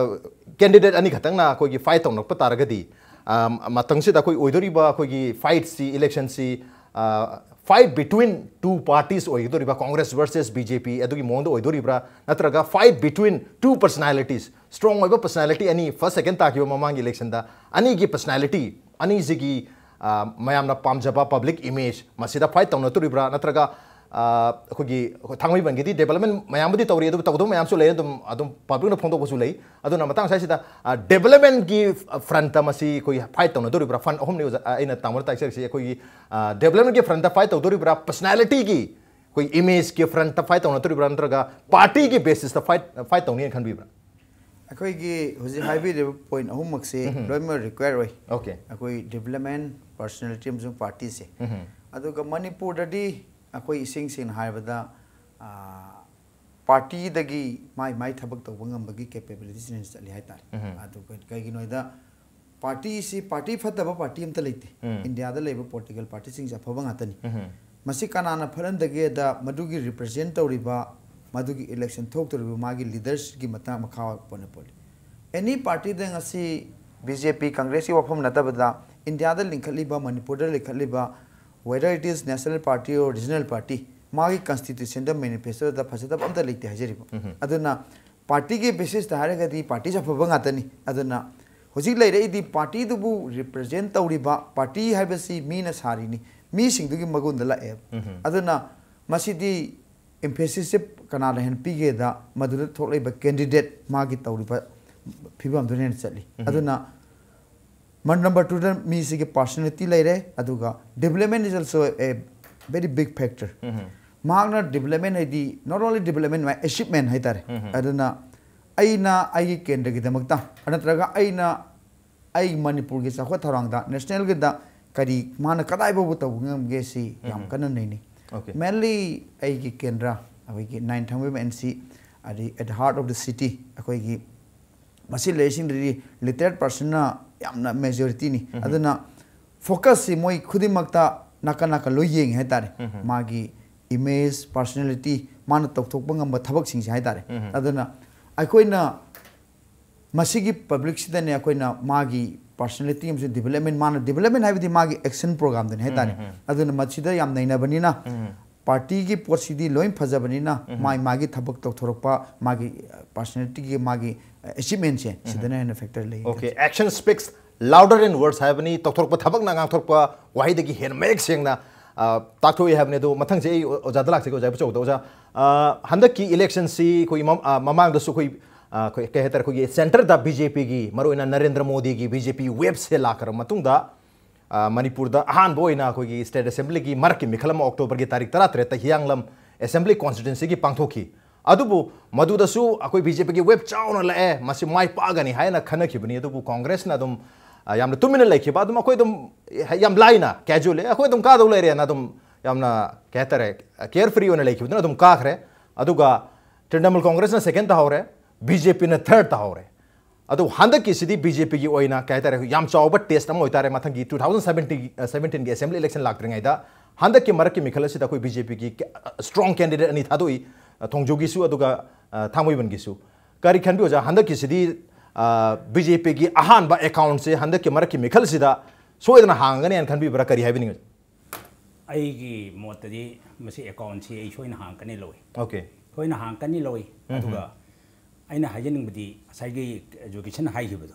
candidate ꯑꯅꯤꯈꯛꯇꯪꯅ ꯑꯩꯈꯣꯏꯒꯤ fight ꯇꯧꯅꯔꯛꯄ ꯇꯥꯔꯒꯗꯤ, ꯑ, ꯃꯇꯝꯁꯤꯗ ꯑꯩꯈꯣꯏ ꯑꯣꯏꯗꯣꯔꯤꯕ ꯑꯩꯈꯣꯏꯒꯤ fightꯁꯤ, electionꯁꯤ, ꯑ, fight between two parties ꯑꯣꯏꯒꯗꯧꯔꯤꯕ꯭ꯔꯥ, Congress versus B J P ꯑꯗꯨꯒꯤ ꯃꯑꯣꯡꯗ ꯑꯣꯏꯗꯣꯔꯤꯕ꯭ꯔꯥ, ꯅꯠꯇ꯭ꯔꯒ fight between two personalities, strong ꯑꯣꯏꯕ personality ꯑꯅꯤ first second ꯇꯥꯈꯤꯕ ꯃꯃꯥꯡꯒꯤ electionꯗ, ꯑꯅꯤꯒꯤ personality ꯑꯅꯤꯁꯤꯒꯤ, ꯑ, ꯃꯌꯥꯝꯅ ꯄꯥꯝꯖꯕ public image ꯃꯁꯤꯗ fight ꯇꯧꯅꯗꯣꯔꯤꯕ꯭ꯔꯥ, ꯅꯠꯇ꯭ꯔꯒ, ꯑ, ꯑꯩꯈꯣꯏꯒꯤ, ꯑꯩꯈꯣꯏ ꯊꯥꯡꯃꯩꯕꯟꯒꯤꯗꯤ development ꯃꯌꯥꯝꯕꯨꯗꯤ ꯇꯧꯔꯤ, ꯑꯗꯨꯕꯨ ꯇꯧꯗꯕ ꯃꯌꯥꯝꯁꯨ ꯂꯩ, ꯑꯗꯨꯝ, ꯑꯗꯨꯝ publicꯅ ꯐꯣꯡꯗꯣꯛꯄꯁꯨ ꯂꯩ꯫ ꯑꯗꯨꯅ ꯃꯇꯥꯡ ꯑꯁꯤꯗ, ꯑ, developmentꯀꯤ frontꯇ ꯃꯁꯤ ꯑꯩꯈꯣꯏ fight ꯇꯧꯅꯗꯣꯔꯤꯕ꯭ꯔꯥ? Front ꯑꯍꯨꯝꯅꯤ ꯑꯣꯖꯥ, ꯑ, ꯑꯩꯅ ꯇꯥꯃꯣꯗ ꯇꯥꯛꯆꯔꯤꯁꯤ꯫ ꯑꯩꯈꯣꯏꯒꯤ, ꯑ, developmentꯀꯤ frontꯇ fight ꯇꯧꯗꯣꯔꯤꯕ꯭ꯔꯥ? Personalityꯒꯤ, ꯑꯩꯈꯣꯏ imageꯀꯤ frontꯇ fight ꯇꯧꯅꯗꯣꯔꯤꯕ꯭ꯔꯥ? ꯅꯠꯇ꯭ꯔꯒ partyꯒꯤ basisꯇ fight, fight ꯇꯧꯅꯤꯅ ꯈꯟꯕꯤꯕ꯭ꯔꯥ? ꯑꯩꯈꯣꯏꯒꯤ ꯍꯧꯖꯤꯛ ꯍꯥꯏꯕꯤꯔꯤꯕ point ꯑꯍꯨꯝꯃꯛꯁꯤ ꯎꯝ꯫ ꯂꯣꯏꯅꯃꯛ require ꯑꯣꯏ꯫ ꯑꯣꯀꯦ꯫ ꯑꯩꯈꯣꯏ development, personality ꯑꯃꯁꯨꯡ partyꯁꯦ꯫ ꯎꯝ꯫ ꯑꯗꯨꯒ ꯃꯅꯤꯄꯨꯔꯗꯗꯤ ꯑꯩꯈꯣꯏ ꯏꯁꯦꯡ ꯁꯦꯡꯅ ꯍꯥꯏꯔꯕꯗ, ꯑ, partyꯗꯒꯤ ꯃꯥꯏ ꯃꯥꯏ ꯊꯕꯛ ꯇꯧꯕ ꯉꯝꯕꯒꯤ capabilityꯁꯤꯅ ꯆꯠꯂꯤ ꯍꯥꯏꯇꯥꯔꯦ꯫ ꯎꯝ꯫ ꯑꯗꯨꯒ ꯀꯩꯒꯤꯅꯣ ꯍꯥꯏꯗ partyꯁꯤ, party ꯐꯠꯇꯕ party ꯑꯝꯇ ꯂꯩꯇꯦ꯫ ꯎꯝ꯫ ꯏꯟꯗꯤꯌꯥꯗ ꯂꯩꯕ political partyꯁꯤꯡꯁꯦ ꯑꯐꯕ ꯉꯥꯛꯇꯅꯤ꯫ ꯎꯝ꯫ ꯃꯁꯤ ꯀꯅꯥꯅ ꯐꯠꯍꯟꯗꯒꯦꯗ ꯃꯗꯨꯒꯤ represent ꯇꯧꯔꯤꯕ, ꯃꯗꯨꯒꯤ election ꯊꯣꯛꯇꯧꯔꯤꯕ ꯃꯥꯒꯤ leadersꯀꯤ ꯃꯇꯥꯡ ꯃꯈꯥ ꯄꯣꯟꯅ ꯄꯣꯜꯂꯤ꯫ Any partyꯗ ꯉꯁꯤ B J P, Congressꯀꯤ ꯋꯥꯐꯝ ꯅꯠꯇꯕꯗ ꯏꯟꯗꯤꯌꯥꯗ ꯂꯤꯡꯈꯠꯂꯤꯕ, ꯃꯅꯤꯄꯨꯔꯗ ꯂꯤꯡꯈꯠꯂꯤꯕ, whether it is national party or regional party, ꯃꯥꯒꯤ constitutionꯗ, manifestoꯗ ꯐꯖꯗꯕ ꯑꯝꯇ ꯂꯩꯇꯦ ꯍꯥꯏꯖꯔꯤꯕ꯫ ꯎꯝ꯫ ꯑꯗꯨꯅ partyꯒꯤ basisꯇ ꯍꯥꯏꯔꯒꯗꯤ partyꯁꯦ ꯑꯐꯕ ꯉꯥꯛꯇꯅꯤ꯫ ꯑꯗꯨꯅ ꯍꯧꯖꯤꯛ ꯂꯩꯔꯛꯏꯗꯤ partyꯗꯨꯕꯨ represent ꯇꯧꯔꯤꯕ, party ꯍꯥꯏꯕꯁꯤ ꯃꯤꯅ ꯁꯥꯔꯤꯅꯤ, ꯃꯤꯁꯤꯡꯗꯨꯒꯤ ꯃꯒꯨꯟꯗ ꯂꯥꯛꯑꯦꯕ꯫ ꯑꯗꯨꯅ ꯃꯁꯤꯗꯤ emphasis ꯁꯦ ꯀꯅꯥꯅ ꯍꯦꯟꯅ ꯄꯤꯒꯦꯗ, ꯃꯗꯨꯗ ꯊꯣꯛꯂꯛꯏꯕ candidate ꯃꯥꯒꯤ ꯇꯧꯔꯤꯕ ꯐꯤꯕꯝꯗꯨꯅ ꯍꯦꯟꯅ ꯆꯠꯂꯤ꯫ ꯑꯗꯨꯅ ꯃ-, number two ꯗ ꯃꯤꯁꯤꯒꯤ personality ꯂꯩꯔꯦ, ꯑꯗꯨꯒ development is also a very big factor꯫ ꯃꯍꯥꯛꯅ development ꯍꯥꯏꯗꯤ not only development, my achievement ꯍꯥꯏꯇꯥꯔꯦ꯫ ꯑꯗꯨꯅ ꯑꯩꯅ ꯑꯩꯒꯤ ꯀꯦꯟꯗ꯭ꯔꯒꯤꯗꯃꯛꯇ ꯅꯠꯇ꯭ꯔꯒ ꯑꯩꯅ ꯑꯩ ꯃꯅꯤꯄꯨꯔꯒꯤ ꯆꯥꯎꯈꯠ ꯊꯧꯔꯥꯡꯗ, national ꯒꯤꯗ ꯀꯔꯤ ꯃꯥꯅ ꯀꯗꯥꯏ ꯐꯥꯎꯕ ꯇꯧꯕ ꯉꯝꯒꯦ ꯁꯤ ꯌꯥꯝ ꯀꯟꯅ ꯅꯩꯅꯩ꯫ Okay. Mainly ꯑꯩꯒꯤ ꯀꯦꯟꯗ꯭ꯔ, ꯑꯩꯈꯣꯏꯒꯤ ꯅꯥꯏꯟ ꯊꯥꯡꯃꯩꯕꯟ N C, ꯑꯗꯩ at the heart of the city, ꯑꯩꯈꯣꯏꯒꯤ ꯃꯁꯤ ꯂꯩꯔꯤꯁꯤꯡꯗꯨꯗꯤ literate person ꯅ ꯌꯥꯝꯅ majority ꯅꯤ꯫ ꯑꯗꯨꯅ focus ꯁꯤ ꯃꯣꯏ ꯈꯨꯗꯤꯡꯃꯛꯇ ꯅꯥꯀꯟ ꯅꯥꯀꯟ ꯂꯣꯏ ꯌꯦꯡꯉꯦ ꯍꯥꯏꯇꯥꯔꯦ꯫ ꯃꯥꯒꯤ image, personality, ꯃꯥꯅ ꯇꯧꯊꯣꯛꯄ ꯉꯝꯕ ꯊꯕꯛꯁꯤꯡꯁꯦ ꯍꯥꯏꯇꯥꯔꯦ꯫ ꯑꯗꯨꯅ ꯑꯩꯈꯣꯏꯅ ꯃꯁꯤꯒꯤ public ꯁꯤꯗꯅꯦ ꯑꯩꯈꯣꯏꯅ ꯃꯥꯒꯤ personality ꯑꯃꯁꯨꯡ development, ꯃꯥꯅ development ꯍꯥꯏꯕꯗꯤ ꯃꯥꯒꯤ action program ꯗꯨꯅꯤ ꯍꯥꯏꯇꯥꯔꯦ꯫ ꯑꯗꯨꯅ ꯃꯁꯤꯗ ꯌꯥꯝ ꯅꯩꯅꯕꯅꯤꯅ, party ꯒꯤ ꯄꯣꯠꯁꯤꯗꯤ ꯂꯣꯏ ꯐꯖꯕꯅꯤꯅ, ꯃꯥꯒꯤ, ꯃꯥꯒꯤ ꯊꯕꯛ ꯇꯧꯊꯣꯔꯛꯄ, ꯃꯥꯒꯤ personality ꯒꯤ ꯃꯥꯒꯤ achievement ꯁꯦ ꯁꯤꯗꯅ ꯍꯦꯟꯅ factor ꯂꯩ꯫ Okay, action speaks louder than words ꯍꯥꯏꯕꯅꯤ꯫ ꯇꯧꯊꯣꯔꯛꯄ ꯊꯕꯛꯅ ꯉꯥꯡꯊꯣꯔꯛꯄ ꯋꯥꯍꯩꯗꯒꯤ ꯍꯦꯟꯅ ꯃꯌꯦꯛ ꯁꯦꯡꯅ, ꯑ, ꯇꯥꯛꯊꯣꯛꯏ ꯍꯥꯏꯕꯅꯤ꯫ ꯑꯗꯣ ꯃꯊꯪꯁꯦ ꯑꯩ ꯑꯣꯖꯥꯗ ꯂꯥꯛꯆꯒꯦ, ꯑꯣꯖꯥ ꯏꯕꯨꯆꯧꯗ꯫ ꯑꯣꯖꯥ, ꯑ, ꯍꯟꯗꯛꯀꯤ election ꯁꯤ ꯑꯩꯈꯣꯏ ꯃ-, ꯑ, ꯃꯃꯥꯡꯗꯁꯨ ꯑꯩꯈꯣꯏ, ꯑ, ꯑꯩꯈꯣꯏ ꯀꯩ ꯍꯥꯏꯇꯥꯔꯦ, ꯑꯩꯈꯣꯏꯒꯤ centre ꯗ B J P ꯒꯤ, ꯃꯔꯨꯑꯣꯏꯅ ꯅꯔꯦꯟꯗ꯭ꯔ ꯃꯣꯗꯤꯒꯤ B J P wave ꯁꯦ ꯂꯥꯛꯈ꯭ꯔꯕ ꯃꯇꯨꯡꯗ, ꯑ, ꯃꯅꯤꯄꯨꯔꯗ ꯑꯍꯥꯟꯕ ꯑꯣꯏꯅ ꯑꯩꯈꯣꯏꯒꯤ state assembly ꯒꯤ ꯃꯔꯛꯀꯤ ꯃꯤꯈꯜ ꯑꯃ October ꯒꯤ ꯇꯥꯔꯤꯛ ꯇꯔꯥꯇꯔꯦꯠꯇ ꯍꯤꯌꯥꯡꯂꯝ assembly constituency ꯒꯤ ꯄꯥꯡꯊꯣꯛꯈꯤ꯫ ꯑꯗꯨꯕꯨ ꯃꯗꯨꯗꯁꯨ ꯑꯩꯈꯣꯏ B J P ꯒꯤ wave ꯆꯥꯎꯅ ꯂꯥꯛꯑꯦ, ꯃꯁꯤ ꯃꯥꯏ ꯄꯥꯛꯑꯒꯅꯤ ꯍꯥꯏꯅ ꯈꯟꯅꯈꯤꯕꯅꯤ꯫ ꯑꯗꯨꯕꯨ Congress ꯅ ꯑꯗꯨꯝ, ꯑ, ꯌꯥꯝꯅ ꯇꯨꯃꯤꯟꯅ ꯂꯩꯈꯤꯕ, ꯑꯗꯨꯝ ꯑꯩꯈꯣꯏ ꯑꯗꯨꯝ, ꯑꯦ, ꯌꯥꯝ ꯂꯥꯏꯅ, casual, ꯑꯦ, ꯑꯩꯈꯣꯏ ꯑꯗꯨꯝ ꯀꯥꯗꯧ ꯂꯩꯔꯦꯅ ꯑꯗꯨꯝ ꯌꯥꯝꯅ, ꯀꯩ ꯍꯥꯏꯇꯥꯔꯦ, carefree ꯑꯣꯏꯅ ꯂꯩꯈꯤꯕꯗꯨꯅ ꯑꯗꯨꯝ ꯀꯥꯈ꯭ꯔꯦ꯫ ꯑꯗꯨꯒ Trinamool Congress ꯅ second ꯇꯥꯍꯧꯔꯦ, B J P ꯅ third ꯇꯥꯍꯧꯔꯦ꯫ ꯑꯗꯨ ꯍꯟꯗꯛꯀꯤꯁꯤꯗꯤ B J P ꯒꯤ ꯑꯣꯏꯅ, ꯀꯩ ꯍꯥꯏꯇꯥꯔꯦ, ꯌꯥꯝ ꯆꯥꯎꯕ test ꯑꯃ ꯑꯣꯏꯇꯥꯔꯦ꯫ ꯃꯊꯪꯒꯤ two thousand seventeen, ꯑ, seventeen ꯒꯤ assembly election ꯂꯥꯛꯇ꯭ꯔꯤꯉꯩꯗ ꯍꯟꯗꯛꯀꯤ ꯃꯔꯛꯀꯤ ꯃꯤꯈꯜ ꯑꯁꯤꯗ ꯑꯩꯈꯣꯏ B J P ꯒꯤ, ꯑ, strong candidate ꯑꯅꯤ ꯊꯥꯗꯣꯛꯏ, ꯑ, ꯊꯣꯡꯖꯨꯒꯤꯁꯨ ꯑꯗꯨꯒ, ꯑ, ꯊꯥꯡꯃꯩꯕꯟꯒꯤꯁꯨ꯫ ꯀꯔꯤ ꯈꯟꯕꯤ ꯑꯣꯖꯥ? ꯍꯟꯗꯛꯀꯤꯁꯤꯗꯤ, ꯑ, B J P ꯒꯤ ꯑꯍꯥꯟꯕ account ꯁꯦ ꯍꯟꯗꯛꯀꯤ ꯃꯔꯛꯀꯤ ꯃꯤꯈꯜꯁꯤꯗ ꯁꯣꯏꯗꯅ ꯍꯥꯡꯒꯅꯤ ꯍꯥꯏꯅ ꯈꯟꯕꯤꯕ꯭ꯔꯥ? ꯀꯔꯤ ꯍꯥꯏꯕꯤꯅꯤꯡꯉꯤ? ꯑꯩꯒꯤ ꯃꯣꯠꯇꯗꯤ ꯃꯁꯤ account ꯁꯤ ꯑꯩ ꯁꯣꯏꯅ ꯍꯥꯡꯀꯅꯤ ꯂꯧꯏ꯫ Okay. ꯁꯣꯏꯅ ꯍꯥꯡꯀꯅꯤ ꯂꯧꯏ꯫ ꯑꯗꯨꯒ ꯑꯩꯅ ꯍꯥꯏꯖꯅꯤꯡꯕꯗꯤ ꯉꯁꯥꯏꯒꯤ education ꯍꯥꯏꯈꯤꯕꯗꯣ,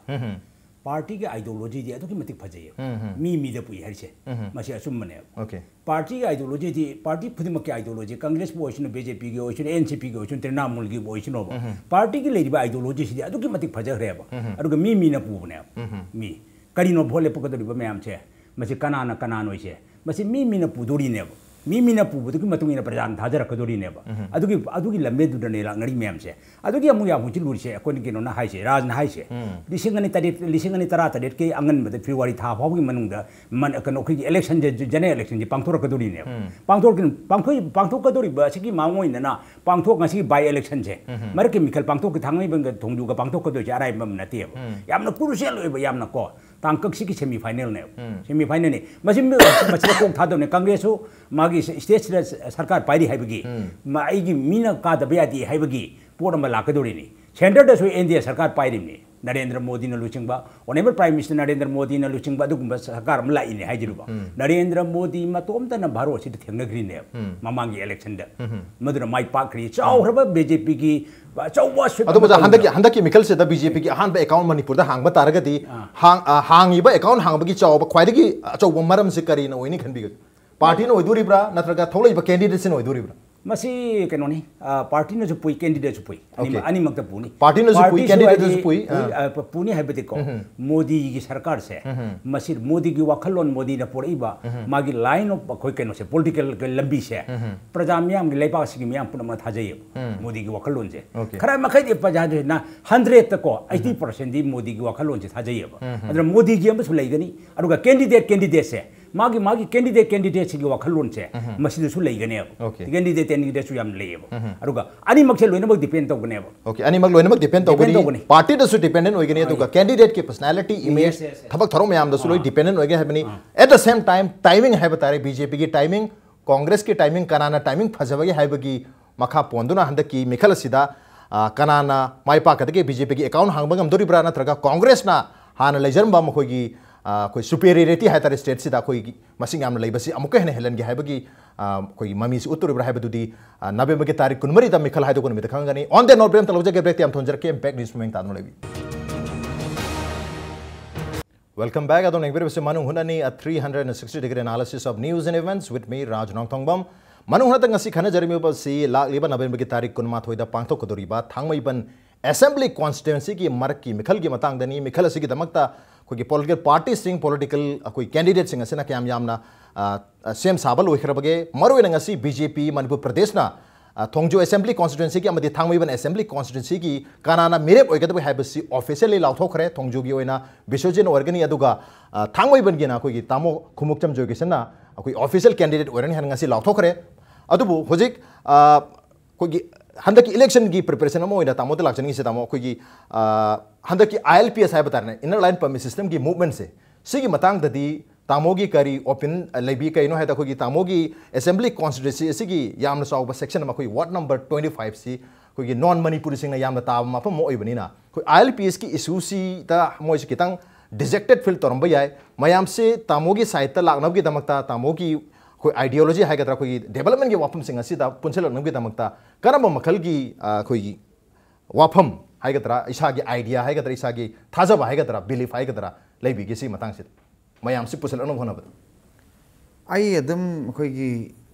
ꯄꯥꯔꯇꯤꯒꯤ ꯑꯥꯏꯗꯤꯌꯣꯂꯣꯖꯤꯗꯤ ꯑꯗꯨꯛꯀꯤ ꯃꯇꯤꯛ ꯐꯖꯩꯌꯦꯕ꯫ ꯃꯤ ꯃꯤꯗ ꯄꯨꯏ ꯍꯥꯏꯔꯤꯁꯦ꯫ ꯃꯁꯤ ꯑꯆꯨꯝꯕꯅꯦꯕ꯫ ꯑꯣꯀꯦ꯫ ꯄꯥꯔꯇꯤꯒꯤ ꯑꯥꯏꯗꯤꯌꯣꯂꯣꯖꯤꯗꯤ ꯄꯥꯔꯇꯤ ꯈꯨꯗꯤꯡꯃꯛꯀꯤ ꯑꯥꯏꯗꯤꯌꯣꯂꯣꯖꯤ, ꯀꯪꯒ꯭ꯔꯦꯁꯄꯨ ꯑꯣꯏꯁꯅꯨ, ꯕꯤ ꯖꯦ ꯄꯤꯒꯤ ꯑꯣꯏꯁꯅꯨ, ꯑꯦꯟ ꯁꯤ ꯄꯤꯒꯤ ꯑꯣꯏꯁꯅꯨ, ꯇ꯭ꯔꯤꯅꯥꯃꯨꯜꯒꯤꯕꯨ ꯑꯣꯏꯁꯅꯨꯕ, ꯄꯥꯔꯇꯤꯒꯤ ꯂꯩꯔꯤꯕ ꯑꯥꯏꯗꯤꯌꯣꯂꯣꯖꯤꯁꯤꯗꯤ ꯑꯗꯨꯛꯀꯤ ꯃꯇꯤꯛ ꯐꯖꯈ꯭ꯔꯦꯕ꯫ ꯑꯗꯨꯒ ꯃꯤ ꯃꯤꯅ ꯄꯨꯕꯅꯦꯕ꯫ ꯃꯤ ꯀꯔꯤꯅꯣ ꯚꯣꯠ ꯂꯦꯞꯄꯛꯀꯗꯧꯔꯤꯕ ꯃꯌꯥꯝꯁꯦ? ꯃꯁꯤ ꯀꯅꯥꯅ ꯀꯅꯥꯅꯣꯁꯦ? ꯃꯁꯤ ꯃꯤ ꯃꯤꯅ ꯄꯨꯗꯣꯔꯤꯅꯦꯕ꯫ ꯃꯤ ꯃꯤꯅ ꯄꯨꯕꯗꯨꯒꯤ ꯃꯇꯨꯡ ꯏꯟꯅ ꯄ꯭ꯔꯖꯥꯅ ꯊꯥꯖꯔꯛꯀꯗꯣꯔꯤꯅꯦꯕ꯫ ꯑꯗꯨꯒꯤ, ꯑꯗꯨꯒꯤ ꯂꯝꯕꯦꯜꯗꯨꯗꯅꯦ ꯂꯥꯛꯅꯔꯤ ꯃꯌꯥꯝꯁꯦ꯫ ꯑꯗꯨꯒꯤ ꯑꯃꯨꯛ ꯌꯥꯝ ꯍꯨꯖꯤꯛ ꯂꯨꯔꯤꯁꯦ ꯑꯩꯈꯣꯏꯅ ꯀꯩꯅꯣꯅ ꯍꯥꯏꯁꯦ, ꯔꯥꯖꯅ ꯍꯥꯏꯁꯦ꯫ ꯂꯤꯁꯤꯡ ꯑꯅꯤ ꯇꯔꯦꯠ, ꯂꯤꯁꯤꯡ ꯑꯅꯤ ꯇꯔꯥ ꯇꯔꯦꯠꯀꯤ ꯑꯉꯟꯕꯗ ꯐꯦꯕ꯭ꯔꯨꯋꯥꯔꯤ ꯊꯥ ꯐꯥꯎꯕꯒꯤ ꯃꯅꯨꯡꯗ ꯃꯟ-, ꯀꯩꯅꯣ, ꯑꯩꯈꯣꯏꯒꯤ ꯏꯂꯦꯛꯁꯟꯁꯦ, ꯖꯦꯅꯔꯦꯜ ꯏꯂꯦꯛꯁꯟꯁꯦ ꯄꯥꯡꯊꯣꯔꯛꯀꯗꯣꯔꯤꯅꯦꯕ꯫ ꯄꯥꯡꯊꯣꯔꯛꯀ-, ꯄꯥꯡꯊꯣꯛ-, ꯄꯥꯡꯊꯣꯛꯀꯗꯧꯔꯤꯕ ꯑꯁꯤꯒꯤ ꯃꯑꯣꯡ ꯑꯣꯏꯅꯅ ꯄꯥꯡꯊꯣꯛ-, ꯉꯁꯤꯒꯤ ꯕꯥꯏ ꯏꯂꯦꯛꯁꯟꯁꯦ, ꯃꯔꯛꯀꯤ ꯃꯤꯈꯜ ꯄꯥꯡꯊꯣꯛꯀ-, ꯊꯥꯡꯃꯩꯕꯟꯒ ꯊꯣꯡꯖꯨꯒ ꯄꯥꯡꯊꯣꯛꯀꯗꯣꯏꯁꯦ ꯑꯔꯥꯏꯕ ꯑꯃ ꯅꯠꯇꯦꯕ꯫ ꯌꯥꯝꯅ ꯀ꯭ꯔꯨꯁꯤꯌꯦꯜ ꯑꯣꯏꯕ, ꯌꯥꯝꯅ ꯀꯣ, ꯇꯥꯡꯀꯛꯁꯤꯒꯤ ꯁꯦꯃꯤ ꯐꯥꯏꯅꯦꯜꯅꯦꯕ꯫ ꯁꯦꯃꯤ ꯐꯥꯏꯅꯦꯜꯅꯤ꯫ ꯃꯁꯤ ꯃꯤ-, ꯃꯁꯤꯗ ꯀꯣꯛ ꯊꯥꯗꯕꯅꯦ꯫ ꯀꯪꯒ꯭ꯔꯦꯁꯁꯨ ꯃꯥꯒꯤ ꯁ-, ꯁ꯭ꯇꯦꯠꯁꯤꯗ ꯁ-, ꯁꯔꯀꯥꯔ ꯄꯥꯏꯔꯤ ꯍꯥꯏꯕꯒꯤ, ꯃ-, ꯑꯩꯒꯤ ꯃꯤꯅ ꯀꯥꯗꯕ ꯌꯥꯗꯦ ꯍꯥꯏꯕꯒꯤ ꯄꯣꯠ ꯑꯃ ꯂꯥꯛꯀꯗꯧꯔꯤꯅꯤ꯫ ꯁꯦꯟꯇꯔꯗꯁꯨ ꯑꯦꯟ ꯗꯤ ꯑꯦ ꯁꯔꯀꯥꯔ ꯄꯥꯏꯔꯤꯕꯅꯤ꯫ ꯅꯔꯦꯟꯗ꯭ꯔ ꯃꯣꯗꯤꯅ ꯂꯨꯆꯤꯡꯕ, ꯑꯣꯅꯦꯕꯜ ꯄ꯭ꯔꯥꯏꯝ ꯃꯤꯅꯤꯁꯇꯔ ꯅꯔꯦꯟꯗ꯭ꯔ ꯃꯣꯗꯤꯅ ꯂꯨꯆꯤꯡꯕ ꯑꯗꯨꯒꯨꯝꯕ ꯁꯔꯀꯥꯔ ꯑꯃ ꯂꯥꯛꯏꯅꯦ ꯍꯥꯏꯖꯔꯤꯕ꯫ ꯅꯔꯦꯟꯗ꯭ꯔ ꯃꯣꯗꯤ ꯃꯇꯣꯝꯇꯅ ꯚꯥꯔꯣꯠꯁꯤꯗ ꯊꯦꯡꯅꯈ꯭ꯔꯤꯅꯦꯕ ꯃꯃꯥꯡꯒꯤ ꯏꯂꯦꯛꯁꯟꯗ꯫ ꯃꯗꯨꯅ ꯃꯥꯏ ꯄꯥꯛꯈ꯭ꯔꯤ꯫ ꯆꯥꯎꯈ꯭ꯔꯕ ꯕꯤ ꯖꯦ ꯄꯤꯒꯤ ꯑꯆꯧꯕ ꯁꯨꯠ ꯑꯗꯨ ꯑꯃ ꯃꯣꯖꯥ, ꯍꯟꯗꯛꯀꯤ, ꯇꯧꯔꯤꯕ꯫ ꯍꯟꯗꯛꯀꯤ ꯃꯤꯈꯜꯁꯤꯗ ꯕꯤ ꯖꯦ ꯄꯤꯒꯤ ꯑꯍꯥꯟꯕ ꯑꯦꯀꯥꯎꯟ ꯃꯅꯤꯄꯨꯔꯗ ꯍꯥꯡꯕ ꯇꯥꯔꯒꯗꯤ, ꯑꯥ꯫ ꯍꯥꯡ-, ꯑ, ꯍꯥꯡꯉꯤꯕ ꯑꯦꯀꯥꯎꯟ ꯍꯥꯡꯕꯒꯤ ꯆꯥꯎꯕ, ꯈ꯭ꯋꯥꯏꯗꯒꯤ ꯑꯆꯧꯕ ꯃꯔꯝꯁꯤ ꯀꯔꯤꯅ ꯑꯣꯏꯅꯤ ꯈꯟꯕꯤꯒꯦ? ꯄꯥꯔꯇꯤꯅ ꯑꯣꯏꯗꯣꯔꯤꯕ꯭ꯔꯥ, ꯅꯠꯇ꯭ꯔꯒ ꯊꯣꯛꯂꯛꯏꯕ ꯀꯦꯟꯗꯤꯗꯦꯠꯁꯤꯅ ꯑꯣꯏꯗꯣꯔꯤꯕ꯭ꯔꯥ? ꯃꯁꯤ ꯀꯩꯅꯣꯅꯤ, ꯑ, ꯄꯥꯔꯇꯤꯅꯁꯨ ꯄꯨꯏ, ꯀꯦꯟꯗꯤꯗꯦꯠꯁꯨ ꯄꯨꯏ꯫ ꯑꯅꯤꯃꯛ, ꯑꯣꯀꯦ꯫ ꯑꯅꯤꯃꯛꯇ ꯄꯨꯅꯤ꯫ ꯄꯥꯔꯇꯤꯅꯁꯨ ꯄꯨꯏ, ꯄꯥꯔꯇꯤꯁꯨ ꯀꯦꯟꯗꯤꯗꯦꯠꯁꯨ ꯍꯥꯏꯗꯤ ꯄꯨꯏ, ꯄꯨꯏ, ꯑꯥ꯫ ꯑ, ꯄ-, ꯄꯨꯅꯤ ꯍꯥꯏꯕꯗꯤꯀꯣ, ꯃꯣꯗꯤꯒꯤ ꯁꯔꯀꯥꯔꯁꯦ, ꯃꯁꯤ ꯃꯣꯗꯤꯒꯤ ꯋꯥꯈꯜꯂꯣꯟ, ꯃꯣꯗꯤꯅ ꯄꯨꯔꯛꯏꯕ ꯃꯥꯒꯤ line of ꯑꯩꯈꯣꯏ ꯀꯩꯅꯣꯁꯦ, political ꯒꯤ ꯂꯝꯕꯤꯁꯦ, ꯄ꯭ꯔꯖꯥ ꯃꯤꯌꯥꯝꯒꯤ, ꯂꯩꯕꯥꯛꯁꯤꯒꯤ ꯃꯤꯌꯥꯝ ꯄꯨꯝꯅꯃꯛꯅ ꯊꯥꯖꯩꯌꯦꯕ ꯃꯣꯗꯤꯒꯤ ꯋꯥꯈꯜꯂꯣꯟꯁꯦ꯫ ꯑꯣꯀꯦ꯫ ꯈꯔ ꯃꯈꯩꯗꯤ ꯄ꯭ꯔꯖꯥꯗꯨꯅ hundred ꯇꯀꯣ, eighty percent ꯗꯤ ꯃꯣꯗꯤꯒꯤ ꯋꯥꯈꯜꯂꯣꯟꯁꯦ ꯊꯥꯖꯩꯌꯦꯕ꯫ ꯑꯗꯨꯅ ꯃꯣꯗꯤꯒꯤ ꯑꯃꯁꯨ ꯂꯩꯒꯅꯤ, ꯑꯗꯨꯒ ꯀꯦꯟꯗꯤꯗꯦꯠ, ꯀꯦꯟꯗꯤꯗꯦꯠꯁꯦ ꯃꯥꯒꯤ, ꯃꯥꯒꯤ ꯀꯦꯟꯗꯤꯗꯦꯠ, ꯀꯦꯟꯗꯤꯗꯦꯠꯁꯤꯒꯤ ꯋꯥꯈꯜꯂꯣꯟꯁꯦ ꯃꯁꯤꯗꯁꯨ ꯂꯩꯒꯅꯦꯕ꯫ ꯑꯣꯀꯦ꯫ ꯀꯦꯟꯗꯤꯗꯦꯠ, ꯀꯦꯟꯗꯤꯗꯦꯠꯁꯨ ꯌꯥꯝ ꯂꯩꯌꯦꯕ꯫ ꯑꯗꯨꯒ ꯑꯅꯤꯃꯛꯁꯦ ꯂꯣꯏꯅꯃꯛ depend ꯇꯧꯒꯅꯦꯕ꯫ ꯑꯣꯀꯦ, ꯑꯅꯤꯃꯛ ꯂꯣꯏꯅꯃꯛ depend depend ꯇꯧꯒꯅꯤ꯫ ꯇꯧꯒꯅꯤ꯫ ꯄꯥꯔꯇꯤꯗꯁꯨ dependent ꯑꯣꯏꯒꯅꯤ, ꯑꯗꯨꯒ ꯍꯣꯏ꯫ Candidate ꯀꯤ personality, image, yes, yes, yes꯫ ꯊꯕꯛ ꯊꯧꯔꯝ ꯃꯌꯥꯝꯗꯁꯨ ꯂꯣꯏ ꯑꯥ꯫ Dependent ꯑꯣꯏꯒꯅꯤ ꯍꯥꯏꯕꯅꯤ꯫ ꯑꯥ꯫ At the same time, timing ꯍꯥꯏꯕ ꯇꯥꯔꯦ, ꯕꯤ ꯖꯦ ꯄꯤꯒꯤ timing, ꯀꯣꯡꯒ꯭ꯔꯦꯁꯀꯤ timing, ꯀꯅꯥꯅ timing ꯐꯖꯕꯒꯦ ꯍꯥꯏꯕꯒꯤ ꯃꯈꯥ ꯄꯣꯟꯗꯨꯅ ꯍꯟꯗꯛꯀꯤ ꯃꯤꯈꯜ ꯑꯁꯤꯗ, ꯑ, ꯀꯅꯥꯅ ꯃꯥꯏ ꯄꯥꯛꯀꯗꯒꯦ? ꯕꯤ ꯖꯦ ꯄꯤꯒꯤ ꯑꯦꯀꯥꯎꯟ ꯍꯥꯡꯕ ꯉꯝꯗꯣꯔꯤꯕ꯭ꯔꯥ, ꯅꯠꯇ꯭ꯔꯒ ꯀꯣꯡꯒ꯭ꯔꯦꯁꯅ ꯍꯥꯟꯅ ꯂꯩꯖꯔꯝꯕ ꯃꯈꯣꯏꯒꯤ, ꯑ, ꯑꯩꯈꯣꯏ superiority ꯍꯥꯏ ꯇꯥꯔꯦ, ꯁ꯭ꯇꯦꯠꯁꯤꯗ ꯑꯩꯈꯣꯏꯒꯤ ꯃꯁꯤꯡ ꯌꯥꯝꯅ ꯂꯩꯕꯁꯤ ꯑꯃꯨꯛꯀ ꯍꯦꯟꯅ ꯍꯦꯜꯍꯟꯒꯦ ꯍꯥꯏꯕꯒꯤ, ꯑ, ꯑꯩꯈꯣꯏꯒꯤ ꯃꯃꯤꯁꯤ ꯎꯠꯇꯣꯔꯤꯕ꯭ꯔꯥ ꯍꯥꯏꯕꯗꯨꯗꯤ, ꯑ, ꯅꯕꯦꯝꯕꯔꯒꯤ ꯇꯥꯔꯤꯛ ꯀꯨꯟꯃꯔꯤꯗ ꯃꯤꯈꯜ ꯍꯥꯏꯗꯣꯛꯄ ꯅꯨꯃꯤꯠꯇ ꯈꯪꯒꯅꯤ꯫ On that note, break ꯑꯝꯇ ꯂꯧꯖꯒꯦ, break ꯇꯤ ꯌꯥꯝ ꯊꯣꯟꯖꯔꯛꯀꯦ꯫ Impact News ꯃꯃꯤꯡ ꯇꯥꯗꯨꯅ ꯂꯩꯕꯤꯌꯨ꯫ Welcome back. ꯑꯗꯣꯝꯅ ꯌꯦꯡꯕꯤꯔꯤꯕꯁꯤ ꯃꯅꯨꯡ ꯍꯨꯠꯅꯅꯤ, a three hundred and sixty degree analysis of news and events with me, Raj ꯅꯣꯡꯊꯣꯡꯕꯝ꯫ ꯃꯅꯨꯡ ꯍꯨꯠꯇ ꯉꯁꯤ ꯈꯟꯅꯖꯔꯝꯃꯤꯕ ꯑꯁꯤ ꯂꯥꯛꯂꯤꯕ ꯅꯕꯦꯝꯕꯔꯒꯤ ꯇꯥꯔꯤꯛ ꯀꯨꯟꯃꯥꯊꯣꯏꯗ ꯄꯥꯡꯊꯣꯛꯀꯗꯧꯔꯤꯕ ꯊꯥꯡꯃꯩꯕꯟ Assembly Constituencyꯒꯤ ꯃꯔꯛꯀꯤ ꯃꯤꯈꯜꯒꯤ ꯃꯇꯥꯡꯗꯅꯤ꯫ ꯃꯤꯈꯜ ꯑꯁꯤꯒꯤꯗꯃꯛꯇ ꯑꯩꯈꯣꯏꯒꯤ political partyꯁꯤꯡ, political ꯑꯩꯈꯣꯏ candidateꯁꯤꯡ ꯑꯁꯤꯅ ꯀꯌꯥꯝ ꯌꯥꯝꯅ, ꯑ, ꯑ, ꯁꯦꯝ ꯁꯥꯕ ꯂꯣꯏꯈ꯭ꯔꯕꯒꯦ? ꯃꯔꯨꯑꯣꯏꯅ ꯉꯁꯤ BJP ꯃꯅꯤꯄꯨꯔ ꯄ꯭ꯔꯗꯦꯁꯅ, ꯑ, ꯊꯣꯡꯖꯨ Assembly Constituencyꯒꯤ ꯑꯃꯗꯤ ꯊꯥꯡꯃꯩꯕꯟ Assembly Constituencyꯒꯤ ꯀꯅꯥꯅ ꯃꯤꯔꯦꯞ ꯑꯣꯏꯒꯗꯕꯒꯦ ꯍꯥꯏꯕꯁꯤ officially ꯂꯥꯎꯊꯣꯛꯈ꯭ꯔꯦ꯫ ꯊꯣꯡꯖꯨꯒꯤ ꯑꯣꯏꯅ ꯕꯤꯁ꯭ꯋꯖꯤꯠꯅ ꯑꯣꯏꯔꯒꯅꯤ, ꯑꯗꯨꯒ, ꯑ, ꯊꯥꯡꯃꯩꯕꯟꯒꯤꯅ ꯑꯩꯈꯣꯏꯒꯤ ꯇꯥꯃꯣ ꯈꯨꯃꯨꯛꯆꯝ ꯖꯣꯏꯀꯤꯁꯟꯅ ꯑꯩꯈꯣꯏ official candidate ꯑꯣꯏꯔꯅꯤ ꯍꯥꯏꯅ ꯉꯁꯤ ꯂꯥꯎꯊꯣꯛꯈ꯭ꯔꯦ꯫ ꯑꯗꯨꯕꯨ ꯍꯧꯖꯤꯛ, ꯑ, ꯑꯩꯈꯣꯏꯒꯤ ꯍꯟꯗꯛꯀꯤ electionꯒꯤ preparation ꯑꯃ ꯑꯣꯏꯅ ꯇꯥꯃꯣꯗ ꯂꯥꯛꯆꯅꯤꯡꯉꯤꯁꯦ, ꯇꯥꯃꯣ, ꯑꯩꯈꯣꯏꯒꯤ, ꯑ, ꯍꯟꯗꯛꯀꯤ ILPS ꯍꯥꯏꯕ ꯇꯥꯔꯦꯅꯦ, Inner Line Permit Systemꯒꯤ movementꯁꯦ, ꯁꯤꯒꯤ ꯃꯇꯥꯡꯗꯗꯤ ꯇꯥꯃꯣꯒꯤ ꯀꯔꯤ opinion ꯂꯩꯕꯤ? ꯀꯩꯅꯣ ꯍꯥꯏꯗ ꯑꯩꯈꯣꯏꯒꯤ ꯇꯥꯃꯣꯒꯤ Assembly Constituency ꯑꯁꯤꯒꯤ ꯌꯥꯝꯅ ꯆꯥꯎꯕ section ꯑꯃ, ꯑꯩꯈꯣꯏ ward number twenty fiveꯁꯤ ꯑꯩꯈꯣꯏꯒꯤ non ꯃꯅꯤꯄꯨꯔꯤꯁꯤꯡꯅ ꯌꯥꯝꯅ ꯇꯥꯕ ꯃꯐꯝ ꯑꯃ ꯑꯣꯏꯕꯅꯤꯅ, ꯑꯩꯈꯣꯏ ILPSꯀꯤ issueꯁꯤꯗ ꯃꯣꯏꯁꯤ ꯈꯤꯇꯪ dejected feel ꯇꯧꯔꯝꯕ ꯌꯥꯏ꯫ ꯃꯌꯥꯝꯁꯦ ꯇꯥꯃꯣꯒꯤ sideꯇ ꯂꯥꯛꯅꯕꯒꯤꯗꯃꯛꯇ, ꯇꯥꯃꯣꯒꯤ ꯑꯩꯈꯣꯏ ideology ꯍꯥꯏꯒꯗ꯭ꯔꯥ, ꯑꯩꯈꯣꯏꯒꯤ developmentꯀꯤ ꯋꯥꯐꯝꯁꯤꯡ ꯑꯁꯤꯗ ꯄꯨꯟꯁꯤꯜꯂꯛꯅꯕꯒꯤꯗꯃꯛꯇ ꯀꯔꯝꯕ ꯃꯈꯜꯒꯤ, ꯑ, ꯑꯩꯈꯣꯏꯒꯤ ꯋꯥꯐꯝ ꯍꯥꯏꯒꯗ꯭ꯔꯥ, ꯏꯁꯥꯒꯤ idea ꯍꯥꯏꯒꯗ꯭ꯔꯥ, ꯏꯁꯥꯒꯤ ꯊꯥꯖꯕ ꯍꯥꯏꯒꯗ꯭ꯔꯥ, belief ꯍꯥꯏꯒꯗ꯭ꯔꯥ, ꯂꯩꯕꯤꯒꯦ ꯁꯤꯒꯤ ꯃꯇꯥꯡꯁꯤꯗ? ꯃꯌꯥꯝꯁꯤ ꯄꯨꯁꯜꯂꯛꯅꯕ ꯍꯣꯠꯅꯕꯗ꯫ ꯑꯩ ꯑꯗꯨꯝ ꯑꯩꯈꯣꯏꯒꯤ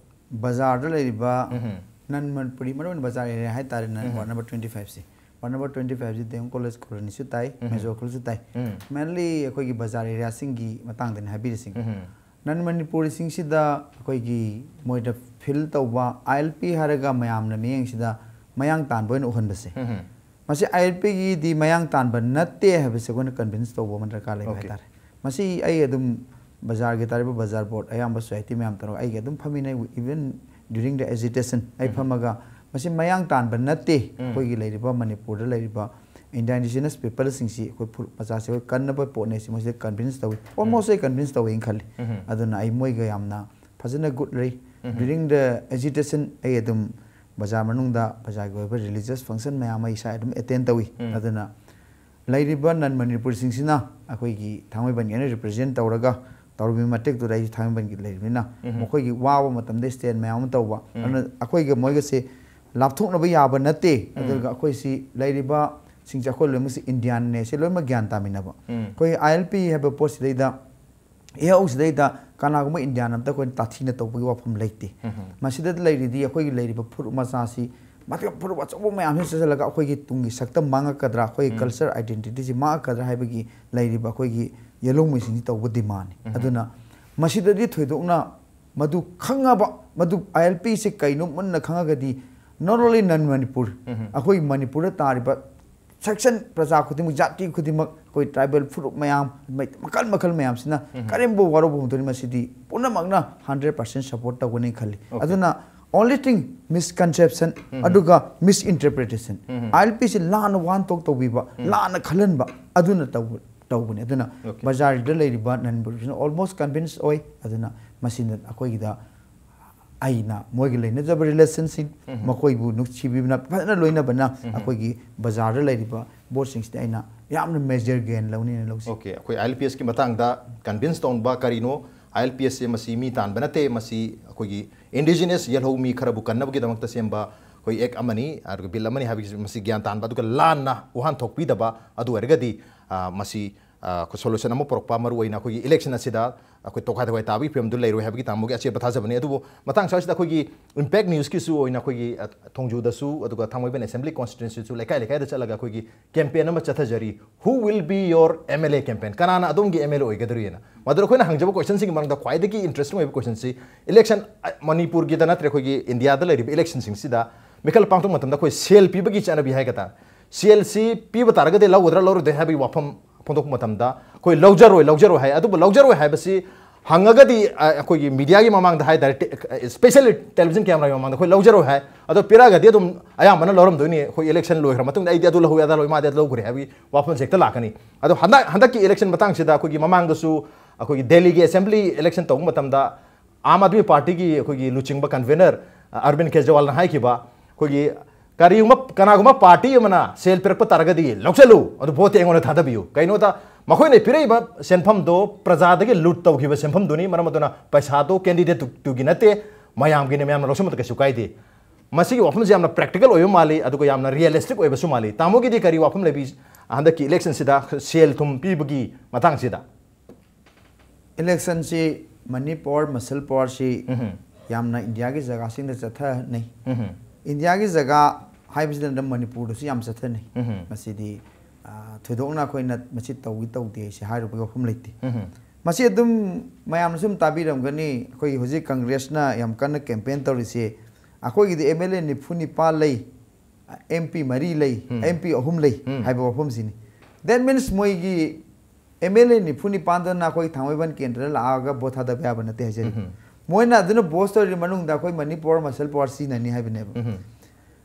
ꯕꯖꯥꯔꯗ ꯂꯩꯔꯤꯕ ꯎꯝꯍꯨꯝ꯫ Non Manipuri, ꯃꯔꯨꯑꯣꯏꯅ ꯕꯖꯥꯔ area ꯍꯥꯏ ꯇꯥꯔꯦ, ꯎꯝꯍꯨꯝ꯫ Ward number twenty fiveꯁꯤ꯫ Ward number twenty fiveꯁꯤ D M College colonyꯁꯨ ꯇꯥꯏ, ꯎꯝꯍꯨꯝ꯫ Major Hospitalꯁꯨ ꯇꯥꯏ꯫ ꯎꯝ꯫ Mainly ꯑꯩꯈꯣꯏꯒꯤ ꯕꯖꯥꯔ areaꯁꯤꯡꯒꯤ ꯃꯇꯥꯡꯗꯅꯤ ꯍꯥꯏꯕꯤꯔꯤꯁꯤꯡ꯫ ꯎꯝꯍꯨꯝ꯫ Non Manipuriꯁꯤꯡꯁꯤꯗ ꯑꯩꯈꯣꯏꯒꯤ ꯃꯣꯏꯗ feel ꯇꯧꯕ, ILP ꯍꯥꯏꯔꯒ ꯃꯌꯥꯝꯅ ꯃꯤꯠꯌꯦꯡꯁꯤꯗ ꯃꯌꯥꯡ ꯇꯥꯟꯕ ꯑꯣꯏꯅ ꯎꯍꯟꯕꯁꯦ꯫ ꯎꯝꯍꯨꯝ꯫ ꯃꯁꯤ ILPꯒꯤꯗꯤ ꯃꯌꯥꯡ ꯇꯥꯟꯕ ꯅꯠꯇꯦ ꯍꯥꯏꯕꯁꯦ ꯑꯩꯈꯣꯏꯅ convince ꯇꯧꯕ ꯑꯃ ꯗꯔꯀꯥꯔ ꯂꯩꯕ Okay꯫ ꯍꯥꯏꯇꯥꯔꯦ꯫ ꯃꯁꯤ ꯑꯩ ꯑꯗꯨꯝ ꯕꯖꯥꯔꯒꯤ ꯇꯥꯔꯤꯕ ꯕꯖꯥꯔ board ꯑꯌꯥꯝꯕ society ꯃꯌꯥꯝ ꯇꯧꯔꯒ ꯑꯩꯒ ꯑꯗꯨꯝ ꯐꯝꯃꯤꯟꯅꯩ, even during the agitation ꯑꯩ ꯎꯝ꯫ ꯐꯝꯃꯒ ꯃꯁꯤ ꯃꯌꯥꯡ ꯇꯥꯟꯕ ꯅꯠꯇꯦ, ꯎꯝ꯫ ꯑꯩꯈꯣꯏꯒꯤ ꯂꯩꯔꯤꯕ ꯃꯅꯤꯄꯨꯔꯗ ꯂꯩꯔꯤꯕ indigenous peopleꯁꯤꯡꯁꯤ ꯑꯩꯈꯣꯏ ꯐꯨ-, ꯃꯆꯥꯁꯦ ꯑꯩꯈꯣꯏ ꯀꯟꯅꯕ ꯄꯣꯠꯅꯦ ꯁꯤ ꯃꯣꯏꯁꯤꯗ convince ꯇꯧꯏ, almost ꯎꯝ꯫ ꯑꯩ convince ꯇꯧꯏꯅ ꯈꯜꯂꯤ꯫ ꯎꯝ꯫ ꯑꯗꯨꯅ ꯑꯩ ꯃꯣꯏꯒ ꯌꯥꯝꯅ ꯐꯖꯅ good ꯂꯩ꯫ ꯎꯝ꯫ During the agitation ꯑꯩ ꯑꯗꯨꯝ ꯕꯖꯥꯔ ꯃꯅꯨꯡꯗ ꯕꯖꯥꯔꯒꯤ ꯑꯣꯏꯕ religious function ꯃꯌꯥꯝ ꯑꯩ ꯏꯁꯥ ꯑꯗꯨꯝ attend ꯇꯧꯏ꯫ ꯎꯝ꯫ ꯑꯗꯨꯅ ꯂꯩꯔꯤꯕ non Manipuriꯁꯤꯡꯁꯤꯅ ꯑꯩꯈꯣꯏꯒꯤ ꯊꯥꯡꯃꯩꯕꯟꯒꯤ ꯑꯩꯅ represent ꯇꯧꯔꯒ ꯇꯧꯔꯤꯕ ꯃꯇꯦꯛꯇꯨꯗ ꯑꯩꯁꯨ ꯊꯥꯡꯃꯩꯕꯟꯒꯤ ꯂꯩꯔꯤꯕꯅꯤꯅ ꯎꯝ꯫ ꯃꯈꯣꯏꯒꯤ ꯋꯥꯕ ꯃꯇꯝꯗ stand ꯃꯌꯥꯝ ꯑꯃ ꯇꯧꯕ꯫ ꯎꯝ꯫ ꯑꯗꯨꯅ ꯑꯩꯈꯣꯏꯒ ꯃꯣꯏꯒꯁꯦ ꯂꯥꯞꯊꯣꯛꯅꯕ ꯌꯥꯕ ꯅꯠꯇꯦ꯫ ꯎꯝ꯫ ꯑꯗꯨꯒ ꯑꯩꯈꯣꯏꯁꯤ ꯂꯩꯔꯤꯕ ꯁꯤꯡꯁꯦ ꯑꯩꯈꯣꯏ ꯂꯣꯏꯅꯃꯛꯁꯦ ꯏꯟꯗꯤꯌꯥꯟꯅꯦ, ꯁꯤ ꯂꯣꯏꯅꯃꯛ ꯒ꯭ꯌꯥꯟ ꯇꯥꯃꯤꯟꯅꯕ꯫ ꯑꯩꯈꯣꯏ ꯑꯥꯏ ꯑꯦꯜ ꯄꯤ ꯍꯥꯏꯕ ꯄꯣꯠꯁꯤꯗꯩꯗ ꯏꯍꯧꯁꯤꯗꯩꯗ ꯀꯅꯥꯒꯨꯝꯕ ꯏꯟꯗꯤꯌꯥꯟ ꯑꯝꯇ ꯑꯩꯈꯣꯏꯅ ꯇꯥꯊꯤꯅ ꯇꯧꯕꯒꯤ ꯋꯥꯐꯝ ꯂꯩꯇꯦ꯫ ꯃꯁꯤꯗ ꯂꯩꯔꯤꯗꯤ ꯑꯩꯈꯣꯏꯒꯤ ꯂꯩꯔꯤꯕ ꯐꯨꯔꯨꯞ ꯃꯆꯥꯁꯤ, ꯃꯊꯪ ꯐꯨꯔꯨꯞ ꯑꯆꯧꯕ ꯃꯌꯥꯝꯁꯤꯅ ꯆꯠꯁꯤꯜꯂꯒ ꯑꯩꯈꯣꯏꯒꯤ ꯇꯨꯡꯒꯤ ꯁꯛꯇꯝ ꯃꯥꯡꯉꯛꯀꯗ꯭ꯔꯥ, ꯑꯩꯈꯣꯏꯒꯤ ꯎꯝ꯫ Culture identityꯁꯤ ꯃꯥꯡꯉꯛꯀꯗ꯭ꯔꯥ ꯍꯥꯏꯕꯒꯤ ꯂꯩꯔꯤꯕ ꯑꯩꯈꯣꯏꯒꯤ ꯌꯦꯜꯍꯧꯃꯤꯁꯤꯡꯁꯤ ꯇꯧꯕ demandꯅꯤ꯫ ꯎꯝ꯫ ꯑꯗꯨꯅ ꯃꯁꯤꯗꯗꯤ ꯊꯣꯏꯗꯣꯛꯅ ꯃꯗꯨ ꯈꯪꯉꯕ, ꯃꯗꯨ ꯑꯥꯏ ꯑꯦꯜ ꯄꯤꯁꯦ ꯀꯩꯅꯣ ꯃꯨꯟꯅ ꯈꯪꯉꯒꯗꯤ, not only non Manipur, ꯎꯝ꯫ ꯑꯩꯈꯣꯏ ꯃꯅꯤꯄꯨꯔꯗ ꯇꯥꯔꯤꯕ section ꯄ꯭ꯔꯖꯥ ꯈꯨꯗꯤꯡꯃꯛ, ꯖꯥꯇꯤ ꯈꯨꯗꯤꯡꯃꯛ, ꯑꯩꯈꯣꯏ tribal ꯐꯨꯔꯨꯞ ꯃꯌꯥꯝ, ꯃꯩ-, ꯃꯈꯜ ꯃꯈꯜ ꯃꯌꯥꯝꯁꯤꯅ ꯎꯝ꯫ ꯀꯔꯤꯝꯕ ꯋꯥꯔꯧꯕ ꯐꯪꯗꯣꯏꯅꯤ꯫ ꯃꯁꯤꯗꯤ ꯄꯨꯝꯅꯃꯛꯅ hundred percent support ꯇꯧꯒꯅꯤ ꯈꯜꯂꯤ꯫ Okay꯫ ꯑꯗꯨꯅ only thing, misconception, ꯎꯝ꯫ ꯑꯗꯨꯒ misinterpretation꯫ ꯎꯝ꯫ ꯑꯥꯏ ꯑꯦꯜ ꯄꯤꯁꯤ ꯂꯥꯟꯅ ꯋꯥꯍꯟꯊꯣꯛ ꯇꯧꯕꯤꯕ, ꯎꯝ꯫ ꯂꯥꯟꯅ ꯈꯜꯍꯟꯕ, ꯑꯗꯨꯅ ꯇꯧꯕ, ꯇꯧꯕꯅꯤ꯫ ꯑꯗꯨꯅ Okay꯫ ꯕꯖꯥꯔꯗ ꯂꯩꯔꯤꯕ non Manipurꯁꯤꯡ almost convince ꯑꯣꯏ꯫ ꯑꯗꯨꯅ ꯃꯁꯤꯅ ꯑꯩꯈꯣꯏꯒꯤꯗ ꯑꯩꯅ ꯃꯣꯏꯒ ꯂꯩꯅꯖꯕ relationꯁꯤꯡ, ꯎꯝ꯫ ꯃꯈꯣꯏꯕꯨ ꯅꯨꯡꯁꯤꯕꯤꯕꯅ, ꯐꯖꯅ ꯂꯣꯏꯅꯕꯅ ꯎꯝ꯫ ꯑꯩꯈꯣꯏꯒꯤ ꯕꯖꯥꯔꯗ ꯂꯩꯔꯤꯕ ꯚꯣꯠꯁꯤꯡꯁꯤꯗ ꯑꯩꯅ ꯌꯥꯝꯅ major gain ꯂꯧꯅꯤꯅ ꯂꯧꯖꯩ꯫ Okay, ꯑꯩꯈꯣꯏ ꯑꯥꯏ ꯑꯦꯜ ꯄꯤ ꯑꯦꯁꯀꯤ ꯃꯇꯥꯡꯗ convince ꯇꯧꯅꯕ ꯀꯔꯤꯅꯣ? ꯑꯥꯏ ꯑꯦꯜ ꯄꯤ ꯑꯦꯁꯁꯦ ꯃꯁꯤ ꯃꯤ ꯇꯥꯟꯕ ꯅꯠꯇꯦ, ꯃꯁꯤ ꯑꯩꯈꯣꯏꯒꯤ indigenous ꯌꯦꯜꯍꯧ ꯃꯤ ꯈꯔꯕꯨ ꯀꯟꯅꯕꯒꯤꯗꯃꯛꯇ ꯁꯦꯝꯕ ꯑꯩꯈꯣꯏ act ꯑꯃꯅꯤ, ꯑꯗꯨꯒ bill ꯑꯃꯅꯤ ꯍꯥꯏꯕꯒꯤ ꯃꯁꯤ ꯒ꯭ꯌꯥꯟ ꯇꯥꯟꯕ, ꯑꯗꯨꯒ ꯂꯥꯟꯅ ꯋꯥꯍꯟꯊꯣꯛꯄꯤꯗꯕ ꯑꯗꯨ ꯑꯣꯏꯔꯒꯗꯤ, ꯑ, ꯃꯁꯤ, ꯑ, solution ꯑꯃ ꯄꯨꯔꯛꯄ, ꯃꯔꯨ ꯑꯣꯏꯅ ꯑꯩꯈꯣꯏꯒꯤ election ꯑꯁꯤꯗ ꯑꯩꯈꯣꯏ ꯇꯣꯈꯥꯏ ꯇꯣꯈꯥꯏ ꯇꯥꯕꯒꯤ ꯐꯤꯕꯝꯗꯨ ꯂꯩꯔꯣꯏ ꯍꯥꯏꯕꯒꯤ ꯇꯥꯃꯣꯒꯤ ꯑꯆꯦꯠꯄ ꯊꯥꯖꯕꯅꯤ꯫ ꯑꯗꯨꯕꯨ ꯃꯇꯥꯡ ꯑꯁ꯭ꯋꯥꯏꯁꯤꯗ ꯑꯩꯈꯣꯏꯒꯤ Impact Newsꯀꯤꯁꯨ ꯑꯣꯏꯅ ꯑꯩꯈꯣꯏꯒꯤ, ꯑ, ꯊꯣꯡꯖꯨꯗꯁꯨ, ꯑꯗꯨꯒ ꯊꯥꯡꯃꯩꯕꯟ assembly constituencyꯁꯨ ꯂꯩꯀꯥꯏ ꯂꯩꯀꯥꯏꯗ ꯆꯠꯂꯒ ꯑꯩꯈꯣꯏꯒꯤ campaign ꯑꯃ ꯆꯠꯊꯖꯔꯤ꯫ "Who will be your M L A campaign?" ꯀꯅꯥꯅ ꯑꯗꯣꯝꯒꯤ M L A ꯑꯣꯏꯒꯗꯧꯔꯤꯅ? ꯃꯗꯨꯗ ꯑꯩꯈꯣꯏꯅ ꯍꯪꯖꯕ questionꯁꯤꯡꯒꯤ ꯃꯅꯨꯡꯗ ꯈ꯭ꯋꯥꯏꯗꯒꯤ interesting ꯑꯣꯏꯕ questionꯁꯤ, election, ꯑ, ꯃꯅꯤꯄꯨꯔꯒꯤꯗ ꯅꯠꯇ꯭ꯔꯦ, ꯑꯩꯈꯣꯏꯒꯤ ꯏꯟꯗꯤꯌꯥꯗ ꯂꯩꯔꯤꯕ electionꯁꯤꯡꯁꯤꯗ ꯃꯤꯈꯜ ꯄꯥꯡꯊꯣꯛꯄ ꯃꯇꯝꯗ ꯑꯩꯈꯣꯏ ꯁꯦꯜ ꯄꯤꯕꯒꯤ ꯆꯠꯅꯕꯤ ꯍꯥꯏꯒꯗ꯭ꯔꯥ, ꯁꯦꯜꯁꯤ ꯄꯤꯕ ꯇꯥꯔꯒꯗꯤ ꯂꯧꯒꯗ꯭ꯔꯥ ꯂꯧꯔꯣꯏꯗ꯭ꯔꯥ ꯍꯥꯏꯕꯒꯤ ꯋꯥꯐꯝ ꯐꯣꯡꯗꯣꯛꯄ ꯃꯇꯝꯗ, ꯑꯩꯈꯣꯏ ꯂꯧꯖꯔꯣꯏ, ꯂꯧꯖꯔꯣꯏ ꯍꯥꯏ꯫ ꯑꯗꯨꯕꯨ ꯂꯧꯖꯔꯣꯏ ꯍꯥꯏꯕꯁꯤ ꯍꯪꯉꯒꯗꯤ, ꯑ, ꯑꯩꯈꯣꯏꯒꯤ mediaꯒꯤ ꯃꯃꯥꯡꯗ ꯍꯥꯏ ꯇꯥꯔꯦ, ꯇꯦ-, especially television cameraꯒꯤ ꯃꯃꯥꯡꯗ ꯑꯩꯈꯣꯏ ꯂꯧꯖꯔꯣꯏ ꯍꯥꯏ꯫ ꯑꯗꯣ ꯄꯤꯔꯛꯑꯒꯗꯤ ꯑꯗꯨꯝ ꯑꯌꯥꯝꯕꯅ ꯂꯧꯔꯝꯗꯣꯏꯅꯤ꯫ ꯑꯩꯈꯣꯏ election ꯂꯣꯏꯈ꯭ꯔ ꯃꯇꯨꯡꯗ ꯑꯩꯗꯤ ꯑꯗꯨ ꯂꯧꯍꯧꯏ, ꯑꯗꯥ ꯂꯧꯍꯧꯏ, ꯃꯥꯗꯤ ꯑꯗꯨ ꯂꯧꯈ꯭ꯔꯦ ꯍꯥꯏꯕꯒꯤ ꯋꯥꯐꯝꯁꯦ ꯍꯦꯛꯇ ꯂꯥꯛꯀꯅꯤ꯫ ꯑꯗꯣ ꯍꯟꯗꯛ, ꯍꯟꯗꯛꯀꯤ election ꯃꯇꯥꯡꯁꯤꯗ ꯑꯩꯈꯣꯏꯒꯤ ꯃꯃꯥꯡꯗꯁꯨ ꯑꯩꯈꯣꯏꯒꯤ ꯗꯦꯜꯂꯤꯒꯤ assembly election ꯇꯧꯕ ꯃꯇꯝꯗ ꯑꯥꯝ ꯑꯥꯗꯃꯤ ꯄꯥꯔꯇꯤꯒꯤ ꯑꯩꯈꯣꯏꯒꯤ ꯂꯨꯆꯤꯡꯕ convener, ꯑ, ꯑꯔꯕꯤꯟ ꯀꯦꯖ꯭ꯔꯤꯋꯥꯜꯅ ꯍꯥꯏꯈꯤꯕ, ꯑꯩꯈꯣꯏꯒꯤ ꯀꯔꯤꯒꯨꯝꯕ, ꯀꯅꯥꯒꯨꯝꯕ ꯄꯥꯔꯇꯤ ꯑꯃꯅ ꯁꯦꯜ ꯄꯤꯔꯛꯄ ꯇꯥꯔꯒꯗꯤ ꯂꯧꯁꯤꯜꯂꯨ, ꯑꯗꯨ ꯚꯣꯠꯇꯤ ꯑꯩꯉꯣꯟꯗ ꯊꯥꯗꯕꯤꯌꯨ꯫ ꯀꯩꯅꯣꯗ ꯃꯈꯣꯏꯅ ꯄꯤꯔꯛꯏꯕ ꯁꯦꯟꯐꯝꯗꯣ ꯄ꯭ꯔꯖꯥꯗꯒꯤ ꯂꯨꯠ ꯇꯧꯈꯤꯕ ꯁꯦꯟꯐꯝꯗꯨꯅꯤ, ꯃꯔꯝ ꯑꯗꯨꯅ ꯄꯩꯁꯥꯗꯣ candidate ꯇꯨ-, ꯇꯨꯒꯤ ꯅꯠꯇꯦ, ꯃꯌꯥꯝꯒꯤꯅꯤ, ꯃꯌꯥꯝꯅ ꯂꯧꯁꯤꯟꯕꯗ ꯀꯩꯁꯨ ꯀꯥꯏꯗꯦ꯫ ꯃꯁꯤꯒꯤ ꯋꯥꯐꯝꯁꯤ ꯌꯥꯝꯅ practical ꯑꯣꯏꯕ ꯃꯥꯜꯂꯤ, ꯑꯗꯨꯒ ꯌꯥꯝꯅ realistic ꯑꯣꯏꯕꯁꯨ ꯃꯥꯜꯂꯤ꯫ ꯇꯥꯃꯣꯒꯤꯗꯤ ꯀꯔꯤ ꯋꯥꯐꯝ ꯂꯩꯕꯤ ꯍꯟꯗꯛꯀꯤ election ꯁꯤꯗ ꯁꯦꯜ ꯊꯨꯝ ꯄꯤꯕꯒꯤ ꯃꯇꯥꯡꯁꯤꯗ? Election ꯁꯤ money power, muscle power ꯁꯤ ꯎꯝꯍꯨꯝ꯫ ꯌꯥꯝꯅ ꯏꯟꯗꯤꯌꯥꯒꯤ ꯖꯒꯥꯁꯤꯡꯗ ꯆꯠꯊꯅꯩ꯫ ꯎꯝꯍꯨꯝ꯫ ꯏꯟꯗꯤꯌꯥꯒꯤ ꯖꯒꯥ ꯍꯥꯏꯕꯁꯤꯗ ꯃꯅꯤꯄꯨꯔꯗꯁꯨ ꯌꯥꯝ ꯆꯠꯊꯅꯩ꯫ ꯎꯝꯍꯨꯝ꯫ ꯃꯁꯤꯗꯤ, ꯑ, ꯊꯣꯏꯗꯣꯛꯅ ꯑꯩꯈꯣꯏꯅ ꯃꯁꯤ ꯇꯧꯏ ꯇꯧꯗꯦ ꯍꯥꯏꯁꯦ ꯍꯥꯏꯔꯨꯕꯒꯤ ꯋꯥꯐꯝ ꯂꯩꯇꯦ꯫ ꯎꯝꯍꯨꯝ꯫ ꯃꯁꯤ ꯑꯗꯨꯝ ꯃꯌꯥꯝꯅ ꯁꯨꯝ ꯇꯥꯕꯤꯔꯝꯒꯅꯤ, ꯑꯩꯈꯣꯏꯒꯤ ꯍꯧꯖꯤꯛ ꯀꯪꯒ꯭ꯔꯦꯁꯅ ꯌꯥꯝ ꯀꯟꯅ campaign ꯇꯧꯔꯤꯁꯦ, ꯑꯩꯈꯣꯏꯒꯤꯗꯤ M L A ꯅꯤꯐꯨ ꯅꯤꯄꯥꯜ ꯂꯩ, M P ꯃꯔꯤ ꯂꯩ, ꯎꯝ꯫ M P ꯑꯍꯨꯝ ꯂꯩ ꯎꯝ꯫ ꯍꯥꯏꯕ ꯋꯥꯐꯝꯁꯤꯅꯤ꯫ That means ꯃꯣꯏꯒꯤ M L A ꯅꯤꯐꯨ ꯅꯤꯄꯥꯟꯗꯨꯅ ꯑꯩꯈꯣꯏ ꯊꯥꯡꯃꯩꯕꯟ ꯀꯦꯟꯗ꯭ꯔꯗ ꯂꯥꯛꯑꯒ vote ꯊꯥꯗꯕ ꯌꯥꯕ ꯅꯠꯇꯦ ꯍꯥꯏꯖꯔꯤ꯫ ꯎꯝ꯫ ꯃꯣꯏꯅ ꯑꯗꯨꯅ boss ꯇꯧꯔꯤ ꯃꯅꯨꯡꯗ ꯑꯩꯈꯣꯏ money power, muscle power ꯁꯤꯖꯤꯟꯅꯅꯤ ꯍꯥꯏꯕꯅꯦꯕ꯫ ꯎꯝ꯫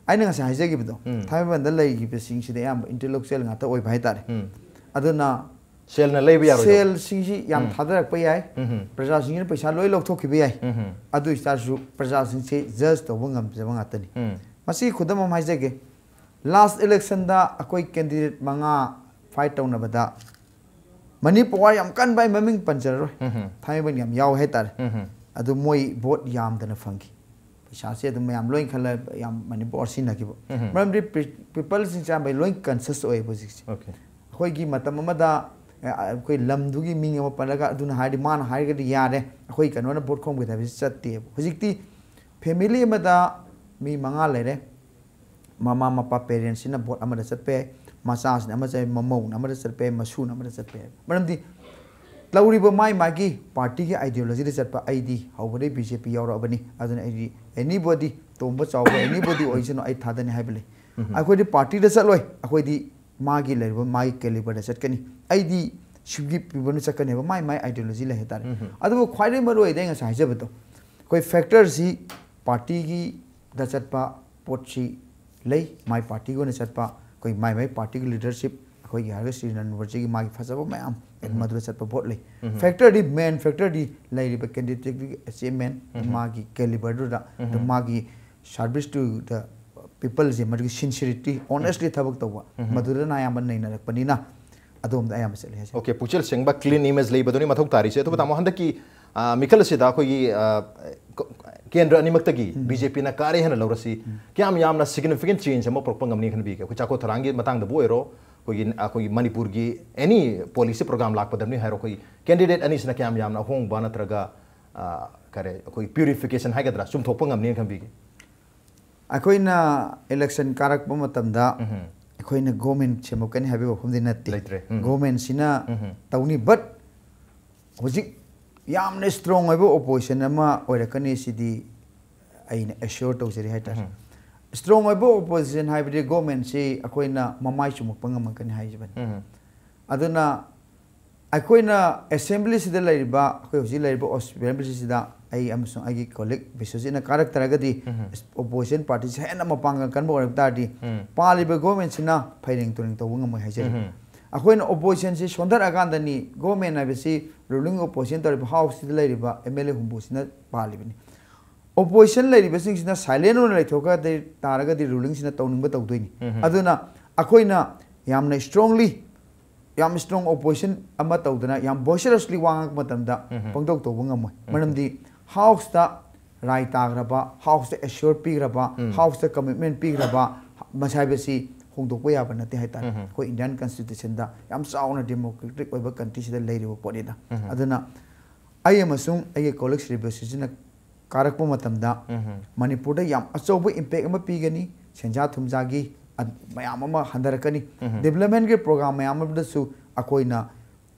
ꯑꯩꯅ ꯉꯁꯥꯏ ꯍꯥꯏꯖꯈꯤꯕꯗꯣ, ꯎꯝ꯫ ꯊꯥꯡꯃꯩꯕꯟꯗ ꯂꯩꯈꯤꯕꯁꯤꯡꯁꯤꯗꯤ ꯑꯌꯥꯝꯕ intellectual ꯉꯥꯛꯇ ꯑꯣꯏꯕ ꯍꯥꯏꯇꯥꯔꯦ꯫ ꯎꯝ꯫ ꯑꯗꯨꯅ ꯁꯦꯜꯅ ꯂꯩꯕ ꯌꯥꯔꯣꯏꯗꯕ꯫ ꯁꯦꯜꯁꯤꯡꯁꯤ ꯌꯥꯝ ꯎꯝ꯫ ꯊꯥꯗꯔꯛꯄ ꯌꯥꯏ, ꯎꯝ꯫ ꯄ꯭ꯔꯖꯥꯁꯤꯡꯁꯤꯅ ꯄꯩꯁꯥ ꯂꯣꯏ ꯂꯧꯊꯣꯛꯈꯤꯕ ꯌꯥꯏ꯫ ꯎꯝ꯫ ꯑꯗꯨ ꯑꯣꯏꯇꯥꯔꯁꯨ ꯄ꯭ꯔꯖꯥꯁꯤꯡꯁꯦ judge ꯇꯧꯕ ꯉꯝꯖꯕ ꯉꯥꯛꯇꯅꯤ꯫ ꯎꯝ꯫ ꯃꯁꯤꯒꯤ ꯈꯨꯗꯝ ꯑꯃ ꯍꯥꯏꯖꯒꯦ, last election ꯗ ꯑꯩꯈꯣꯏ candidate ꯃꯉꯥ fight ꯇꯧꯅꯕꯗ money power ꯌꯥꯝ ꯀꯟꯕ ꯑꯩ ꯃꯃꯤꯡ ꯄꯟꯖꯔꯔꯣꯏ, ꯎꯝ꯫ ꯊꯥꯡꯃꯩꯕꯟ ꯌꯥꯝ ꯌꯥꯎꯋꯦ ꯍꯥꯏꯇꯥꯔꯦ꯫ ꯎꯝ꯫ ꯑꯗꯨ ꯃꯣꯏ vote ꯌꯥꯝꯗꯅ ꯐꯪꯈꯤ꯫ ꯄꯩꯁꯥꯁꯦ ꯑꯗꯨꯝ ꯃꯌꯥꯝ ꯂꯣꯏ ꯈꯜꯂ ꯌꯥꯝ money power ꯁꯤꯖꯤꯟꯅꯈꯤꯕ꯫ ꯎꯝ꯫ ꯃꯔꯝꯗꯤ ꯄꯤ-, people ꯁꯤꯡꯁꯦ ꯑꯌꯥꯝꯕ ꯂꯣꯏ conscious ꯑꯣꯏꯌꯦꯕ ꯍꯧꯖꯤꯛꯁꯦ꯫ Okay꯫ ꯑꯩꯈꯣꯏꯒꯤ ꯃꯇꯝ ꯑꯃꯗ, ꯑ, ꯑꯩꯈꯣꯏ ꯂꯝꯗꯨꯒꯤ ꯃꯤꯡ ꯑꯃ ꯄꯜꯂꯒ ꯑꯗꯨꯅ ꯍꯥꯏꯔꯗꯤ, ꯃꯥꯅ ꯍꯥꯏꯔꯒꯗꯤ ꯌꯥꯔꯦ, ꯑꯩꯈꯣꯏ ꯀꯩꯅꯣꯅ vote ꯈꯣꯝꯒꯗꯕꯁꯤ ꯆꯠꯇꯦꯕ꯫ ꯍꯧꯖꯤꯛꯇꯤ family ꯑꯃꯗ ꯃꯤ ꯃꯉꯥ ꯂꯩꯔꯦ, ꯃꯃꯥ ꯃꯄꯥ parents ꯁꯤꯅ vote ꯑꯃꯗ ꯆꯠꯄ ꯌꯥꯏ, ꯃꯆꯥꯁꯤꯅ ꯑꯃ ꯆꯠꯄ ꯌꯥꯏ, ꯃꯃꯧꯅ ꯑꯃꯗ ꯆꯠꯄ ꯌꯥꯏ, ꯃꯁꯨꯅ ꯑꯃꯗ ꯆꯠꯄ ꯌꯥꯏ꯫ ꯃꯔꯝꯗꯤ ꯇꯧꯔꯤꯕ ꯃꯥꯏ ꯃꯥꯒꯤ party ꯒꯤ ideology ꯗ ꯆꯠꯄ, ꯑꯩꯗꯤ ꯍꯧꯕꯗꯩ B J P ꯌꯥꯎꯔꯛꯑꯕꯅꯤ, ꯑꯗꯨꯅ ꯑꯩꯗꯤ anybody, ꯇꯣꯝꯕ ꯆꯥꯎꯕ anybody ꯑꯣꯏꯁꯅꯨ, ꯑꯩ ꯊꯥꯗꯅꯤ ꯍꯥꯏꯕ ꯂꯩ꯫ ꯑꯩꯈꯣꯏꯗꯤ party ꯗ ꯆꯠꯂꯣꯏ, ꯑꯩꯈꯣꯏꯗꯤ ꯃꯥꯒꯤ ꯂꯩꯔꯤꯕ ꯃꯥꯒꯤ caliber ꯗ ꯆꯠꯀꯅꯤ, ꯑꯩꯗꯤ ꯁꯤꯒꯤ people ꯗ ꯆꯠꯀꯅꯦꯕ, ꯃꯥꯏ ꯃꯥꯏ ideology ꯂꯩ ꯍꯥꯏꯇꯥꯔꯦ꯫ ꯑꯗꯨꯕꯨ ꯈ꯭ꯋꯥꯏꯗꯒꯤ ꯃꯔꯨ ꯑꯣꯏꯗꯤ ꯑꯩ ꯉꯁꯥꯏ ꯍꯥꯏꯖꯕꯗꯣ, ꯑꯩꯈꯣꯏ factor ꯁꯤ party ꯒꯤ ꯗ ꯆꯠꯄ ꯄꯣꯠꯁꯤ ꯂꯩ, ꯃꯥꯏ party ꯒꯤ ꯑꯣꯏꯅ ꯆꯠꯄ, ꯑꯩꯈꯣꯏ ꯃꯥꯏ ꯃꯥꯏ party ꯒꯤ leadership, ꯑꯩꯈꯣꯏꯒꯤ ꯍꯥꯏꯔꯒ ꯁ꯭ꯔꯤ ꯅꯟ ꯃꯨꯈꯔꯖꯤꯒꯤ ꯃꯥꯒꯤ ꯐꯖꯕ ꯃꯌꯥꯝ ꯃꯗꯨꯗ ꯆꯠꯄ vote ꯂꯩ꯫ Factor ꯗꯤ, main factor ꯗꯤ ꯂꯩꯔꯤꯕ candidate ꯀꯤ achievement, ꯃꯥꯒꯤ caliber ꯗꯨꯗ, ꯑꯗꯨ ꯃꯥꯒꯤ service to the people ꯁꯦ, ꯃꯗꯨꯒꯤ sincerity, honestly ꯊꯕꯛ ꯇꯧꯕ, ꯃꯗꯨꯗꯅ ꯑꯌꯥꯝꯕ ꯅꯩꯅꯔꯛꯄꯅꯤꯅ ꯑꯗꯣꯝꯗ ꯑꯌꯥꯝꯕ ꯆꯠꯂꯦ ꯍꯥꯏꯁꯦ꯫ Okay, ꯄꯨꯛꯆꯦꯜ ꯁꯦꯡꯕ clean image ꯂꯩꯕꯗꯨꯅꯤ ꯃꯊꯧ ꯇꯥꯔꯤꯁꯦ꯫ ꯑꯗꯨꯕꯨ ꯇꯥꯃꯣ, ꯍꯟꯗꯛꯀꯤ ꯑ, ꯃꯤꯈꯜ ꯑꯁꯤꯗ ꯑꯩꯈꯣꯏꯒꯤ, ꯑ, ꯀ-, ꯀꯦꯟꯗ꯭ꯔ ꯑꯅꯤꯃꯛꯇꯒꯤ ꯎꯝ꯫ ꯕꯤ ꯖꯦ ꯄꯤꯅ ꯀꯥꯔꯦ ꯍꯥꯏꯅ ꯂꯧꯔꯁꯤ, ꯎꯝ꯫ ꯀꯌꯥꯝ ꯌꯥꯝꯅ significant change ꯑꯃ ꯄꯨꯔꯛꯄ ꯉꯝꯅꯤ ꯈꯟꯕꯤꯒꯦ? ꯑꯩꯈꯣꯏ ꯆꯥꯎꯈꯠ ꯊꯧꯔꯥꯡꯒꯤ ꯃꯇꯥꯡꯗꯕꯨ ꯑꯣꯏꯔꯣ, ꯑꯩꯈꯣꯏꯒꯤ, ꯑꯩꯈꯣꯏꯒꯤ ꯃꯅꯤꯄꯨꯔꯒꯤ any policy program ꯂꯥꯛꯄꯗꯅꯤ ꯍꯥꯏꯔꯣ, ꯑꯩꯈꯣꯏꯒꯤ candidate ꯑꯅꯤꯁꯤꯅ ꯀꯌꯥꯝ ꯌꯥꯝꯅ ꯑꯍꯣꯡꯕ ꯅꯠꯇ꯭ꯔꯒ, ꯑ, ꯀꯔꯤ, ꯑꯩꯈꯣꯏ purification ꯍꯥꯏꯒꯗ꯭ꯔꯥ, ꯆꯨꯝꯊꯣꯛꯄ ꯉꯝꯅꯤ ꯈꯟꯕꯤꯒꯦ? ꯑꯩꯈꯣꯏꯅ election ꯀꯥꯔꯛꯄ ꯃꯇꯝꯗ ꯎꯝꯍꯨꯝ꯫ ꯑꯩꯈꯣꯏꯅ government ꯁꯦꯝꯃꯛꯀꯅꯤ ꯍꯥꯏꯕꯒꯤ ꯋꯥꯐꯝꯗꯤ ꯅꯠꯇꯦ꯫ ꯂꯩꯇ꯭ꯔꯦ꯫ ꯎꯝ꯫ Government ꯁꯤꯅ ꯎꯝꯍꯨꯝ꯫ ꯇꯧꯅꯤ, but ꯍꯧꯖꯤꯛ ꯌꯥꯝꯅ strong ꯑꯣꯏꯕ opposition ꯑꯃ ꯑꯣꯏꯔꯛꯀꯅꯤ, ꯁꯤꯗꯤ ꯑꯩꯅ assure ꯇꯧꯖꯔꯤ ꯍꯥꯏꯇꯥꯔꯦ꯫ ꯎꯝꯍꯨꯝ꯫ Strong ꯑꯣꯏꯕ opposition ꯍꯥꯏꯕꯗꯤ government ꯁꯤ ꯑꯩꯈꯣꯏꯅ ꯃꯃꯥꯏ ꯆꯨꯝꯃꯛꯄ ꯉꯝꯃꯛꯀꯅꯤ ꯍꯥꯏꯖꯕꯅꯤ꯫ ꯎꯝꯍꯨꯝ꯫ ꯑꯗꯨꯅ ꯑꯩꯈꯣꯏꯅ assembly ꯁꯤꯗ ꯂꯩꯔꯤꯕ, ꯑꯩꯈꯣꯏ ꯍꯧꯖꯤꯛ ꯂꯩꯔꯤꯕ assembly ꯁꯤꯗ ꯑꯩ ꯑꯃꯁꯨꯡ ꯑꯩꯒꯤ colleague ꯕꯤꯁ꯭ꯋꯖꯤꯠꯅ ꯀꯥꯔꯛꯇ꯭ꯔꯒꯗꯤ, ꯎꯝꯍꯨꯝ꯫ Opposition party ꯁꯤ ꯍꯦꯟꯅ ꯃꯄꯥꯡꯒꯜ ꯀꯟꯕ ꯑꯣꯏꯔꯛ ꯇꯥꯔꯗꯤ, ꯎꯝ꯫ ꯄꯥꯜꯂꯤꯕ government ꯁꯤꯅ ꯐꯩꯔꯦꯡ ꯇꯨꯔꯦꯡ ꯇꯧꯕ ꯉꯝꯃꯣꯏ ꯍꯥꯏꯖꯔꯤ꯫ ꯎꯝꯍꯨꯝ꯫ ꯑꯩꯈꯣꯏꯅ opposition ꯁꯤ ꯁꯣꯟꯊꯔꯛꯑꯀꯥꯟꯗꯅꯤ, government ꯍꯥꯏꯕꯁꯤ ruling opposition ꯇꯧꯔꯤꯕ house ꯁꯤꯗ ꯂꯩꯔꯤꯕ M L A ꯍꯨꯝꯐꯨꯁꯤꯅ ꯄꯥꯜꯂꯤꯕꯅꯤ꯫ Opposition ꯂꯩꯔꯤꯕꯁꯤꯡꯁꯤꯅ silent ꯑꯣꯏꯅ ꯂꯩꯊꯣꯛꯈ꯭ꯔ ꯇꯥꯔꯒꯗꯤ ruling ꯁꯤꯅ ꯇꯧꯅꯤꯡꯕ ꯇꯧꯗꯣꯏꯅꯤ꯫ ꯎꯝꯍꯨꯝ꯫ ꯑꯗꯨꯅ ꯑꯩꯈꯣꯏꯅ ꯌꯥꯝꯅ strongly, ꯌꯥꯝ strong opposition ꯑꯃ ꯇꯧꯗꯅ ꯌꯥꯝ boisterously ꯋꯥ ꯉꯥꯡꯉꯛꯄ ꯃꯇꯝꯗ ꯎꯝꯍꯨꯝ꯫ ꯄꯪꯇꯧ ꯇꯧꯕ ꯉꯝꯃꯣꯏ꯫ ꯎꯝꯍꯨꯝ꯫ ꯃꯔꯝꯗꯤ house ꯇ ꯔꯥꯏ ꯇꯥꯈ꯭ꯔꯕ, house ꯇ assure ꯄꯤꯈ꯭ꯔꯕ, ꯎꯝ꯫ House ꯇ commitment ꯄꯤꯈ꯭ꯔꯕ, ꯃꯁꯤ ꯍꯥꯏꯕꯁꯤ ꯍꯣꯡꯗꯣꯛꯄ ꯌꯥꯕ ꯅꯠꯇꯦ ꯍꯥꯏꯇꯥꯔꯦ꯫ ꯎꯝꯍꯨꯝ꯫ ꯑꯩꯈꯣꯏ Indian constitution ꯗ ꯌꯥꯝ ꯆꯥꯎꯅ democratic ꯑꯣꯏꯕ country ꯁꯤꯗ ꯂꯩꯔꯤꯕ ꯄꯣꯠꯅꯤꯅ꯫ ꯎꯝꯍꯨꯝ꯫ ꯑꯗꯨꯅ ꯑꯩ ꯑꯃꯁꯨꯡ ꯑꯩꯒꯤ colleague ꯁ꯭ꯔꯤ ꯕꯤꯁ꯭ꯋꯖꯤꯠꯅ ꯀꯥꯔꯛꯄ ꯃꯇꯝꯗ ꯎꯝꯍꯨꯝ꯫ ꯃꯅꯤꯄꯨꯔꯗ ꯌꯥꯝ ꯑꯆꯧꯕ impact ꯑꯃ ꯄꯤꯒꯅꯤ, ꯁꯦꯟꯖꯥ ꯊꯨꯝꯖꯥꯒꯤ ꯑ-, ꯃꯌꯥꯝ ꯑꯃ ꯍꯟꯊꯔꯛꯀꯅꯤ, ꯎꯝꯍꯨꯝ꯫ Development ꯀꯤ program ꯃꯌꯥꯝ ꯑꯃꯗꯁꯨ ꯑꯩꯈꯣꯏꯅ,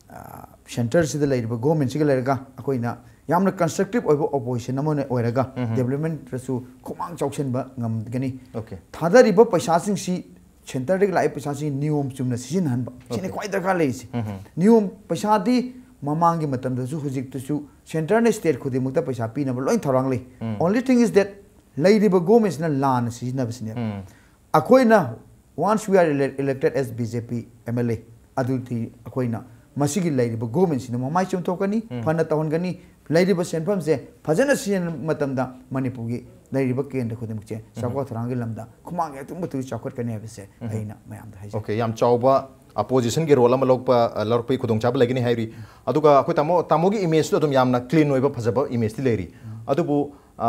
ꯑ, centre ꯁꯤꯗ ꯂꯩꯔꯤꯕ government ꯁꯤꯒ ꯂꯩꯔꯒ ꯑꯩꯈꯣꯏꯅ ꯌꯥꯝꯅ constructive ꯑꯣꯏꯕ opposition ꯑꯃ ꯑꯣꯏꯅ ꯑꯣꯏꯔꯒ ꯎꯝꯍꯨꯝ꯫ Development ꯇꯁꯨ ꯈꯨꯃꯥꯡ ꯆꯥꯎꯁꯤꯟꯕ ꯉꯝꯒꯅꯤ꯫ Okay꯫ ꯊꯥꯗꯔꯤꯕ ꯄꯩꯁꯥꯁꯤꯡꯁꯤ centre ꯗꯒꯤ ꯂꯥꯛꯏ ꯄꯩꯁꯥꯁꯤ ꯅꯤꯌꯣꯝ ꯆꯨꯝꯅ ꯁꯤꯖꯤꯟꯅꯍꯟꯕ, ꯁꯤꯅꯤ Okay꯫ ꯈ꯭ꯋꯥꯏ ꯗꯔꯀꯥꯔ ꯂꯩꯔꯤꯁꯤ꯫ ꯎꯝꯍꯨꯝ꯫ ꯅꯤꯌꯣꯝ, ꯄꯩꯁꯥꯗꯤ ꯃꯃꯥꯡꯒꯤ ꯃꯇꯝꯗꯁꯨ ꯍꯧꯖꯤꯛꯇꯁꯨ centre ꯅ state ꯈꯨꯗꯤꯡꯃꯛꯇ ꯄꯩꯁꯥ ꯄꯤꯅꯕ ꯂꯣꯏ ꯊꯧꯔꯥꯡ ꯂꯩ꯫ ꯎꯝ꯫ Only thing is that ꯂꯩꯔꯤꯕ government ꯁꯤꯅ ꯂꯥꯟꯅ ꯁꯤꯖꯤꯟꯅꯕꯁꯤꯅꯦꯕ꯫ ꯎꯝ꯫ ꯑꯩꯈꯣꯏꯅ once we are ele-, elected as B J P M L A, ꯑꯗꯨꯗꯤ ꯑꯩꯈꯣꯏꯅ ꯃꯁꯤꯒꯤ ꯂꯩꯔꯤꯕ government ꯁꯤꯅ ꯃꯃꯥꯏ ꯆꯨꯝꯊꯣꯛꯀꯅꯤ, ꯎꯝ꯫ ꯐꯅ ꯇꯧꯍꯟꯒꯅꯤ, ꯂꯩꯔꯤꯕ ꯁꯦꯟꯐꯝꯁꯦ ꯐꯖꯅ ꯁꯤꯖꯤꯟꯅꯕ ꯃꯇꯝꯗ ꯃꯅꯤꯄꯨꯔꯒꯤ ꯂꯩꯔꯤꯕ ꯀꯦꯟꯗ꯭ꯔ ꯈꯨꯗꯤꯡꯃꯛꯁꯦ ꯎꯝ꯫ ꯆꯥꯎꯈꯠ ꯊꯧꯔꯥꯡꯒꯤ ꯂꯝꯗ ꯈꯨꯃꯥꯡ ꯑꯗꯨꯛꯀꯤ ꯃꯇꯤꯛ ꯆꯥꯎꯈꯠꯀꯅꯤ ꯍꯥꯏꯕꯁꯦ ꯎꯝ꯫ ꯑꯩꯅ ꯃꯌꯥꯝꯗ ꯍꯥꯏꯖꯒꯦ꯫ Okay, ꯌꯥꯝ ꯆꯥꯎꯕ ꯑꯄꯣꯖꯤꯁꯟꯒꯤ ꯔꯣꯜ ꯑꯃ ꯂꯧꯔꯛꯄ ꯑ, ꯂꯧꯔꯛꯄꯒꯤ ꯈꯨꯗꯣꯡꯆꯥꯕ ꯂꯩꯒꯅꯤ ꯍꯥꯏꯔꯤ꯫ ꯑꯗꯨꯒ ꯑꯩꯈꯣꯏ ꯇꯥꯃꯣ ꯇꯥꯃꯣꯒꯤ ꯏꯃꯦꯖꯇꯨ ꯑꯗꯨꯝ ꯌꯥꯝꯅ ꯀ꯭ꯂꯤꯟ ꯑꯣꯏꯕ ꯐꯖꯕ ꯏꯃꯦꯖꯇꯤ ꯂꯩꯔꯤ꯫ ꯑꯗꯨꯕꯨ ꯑ,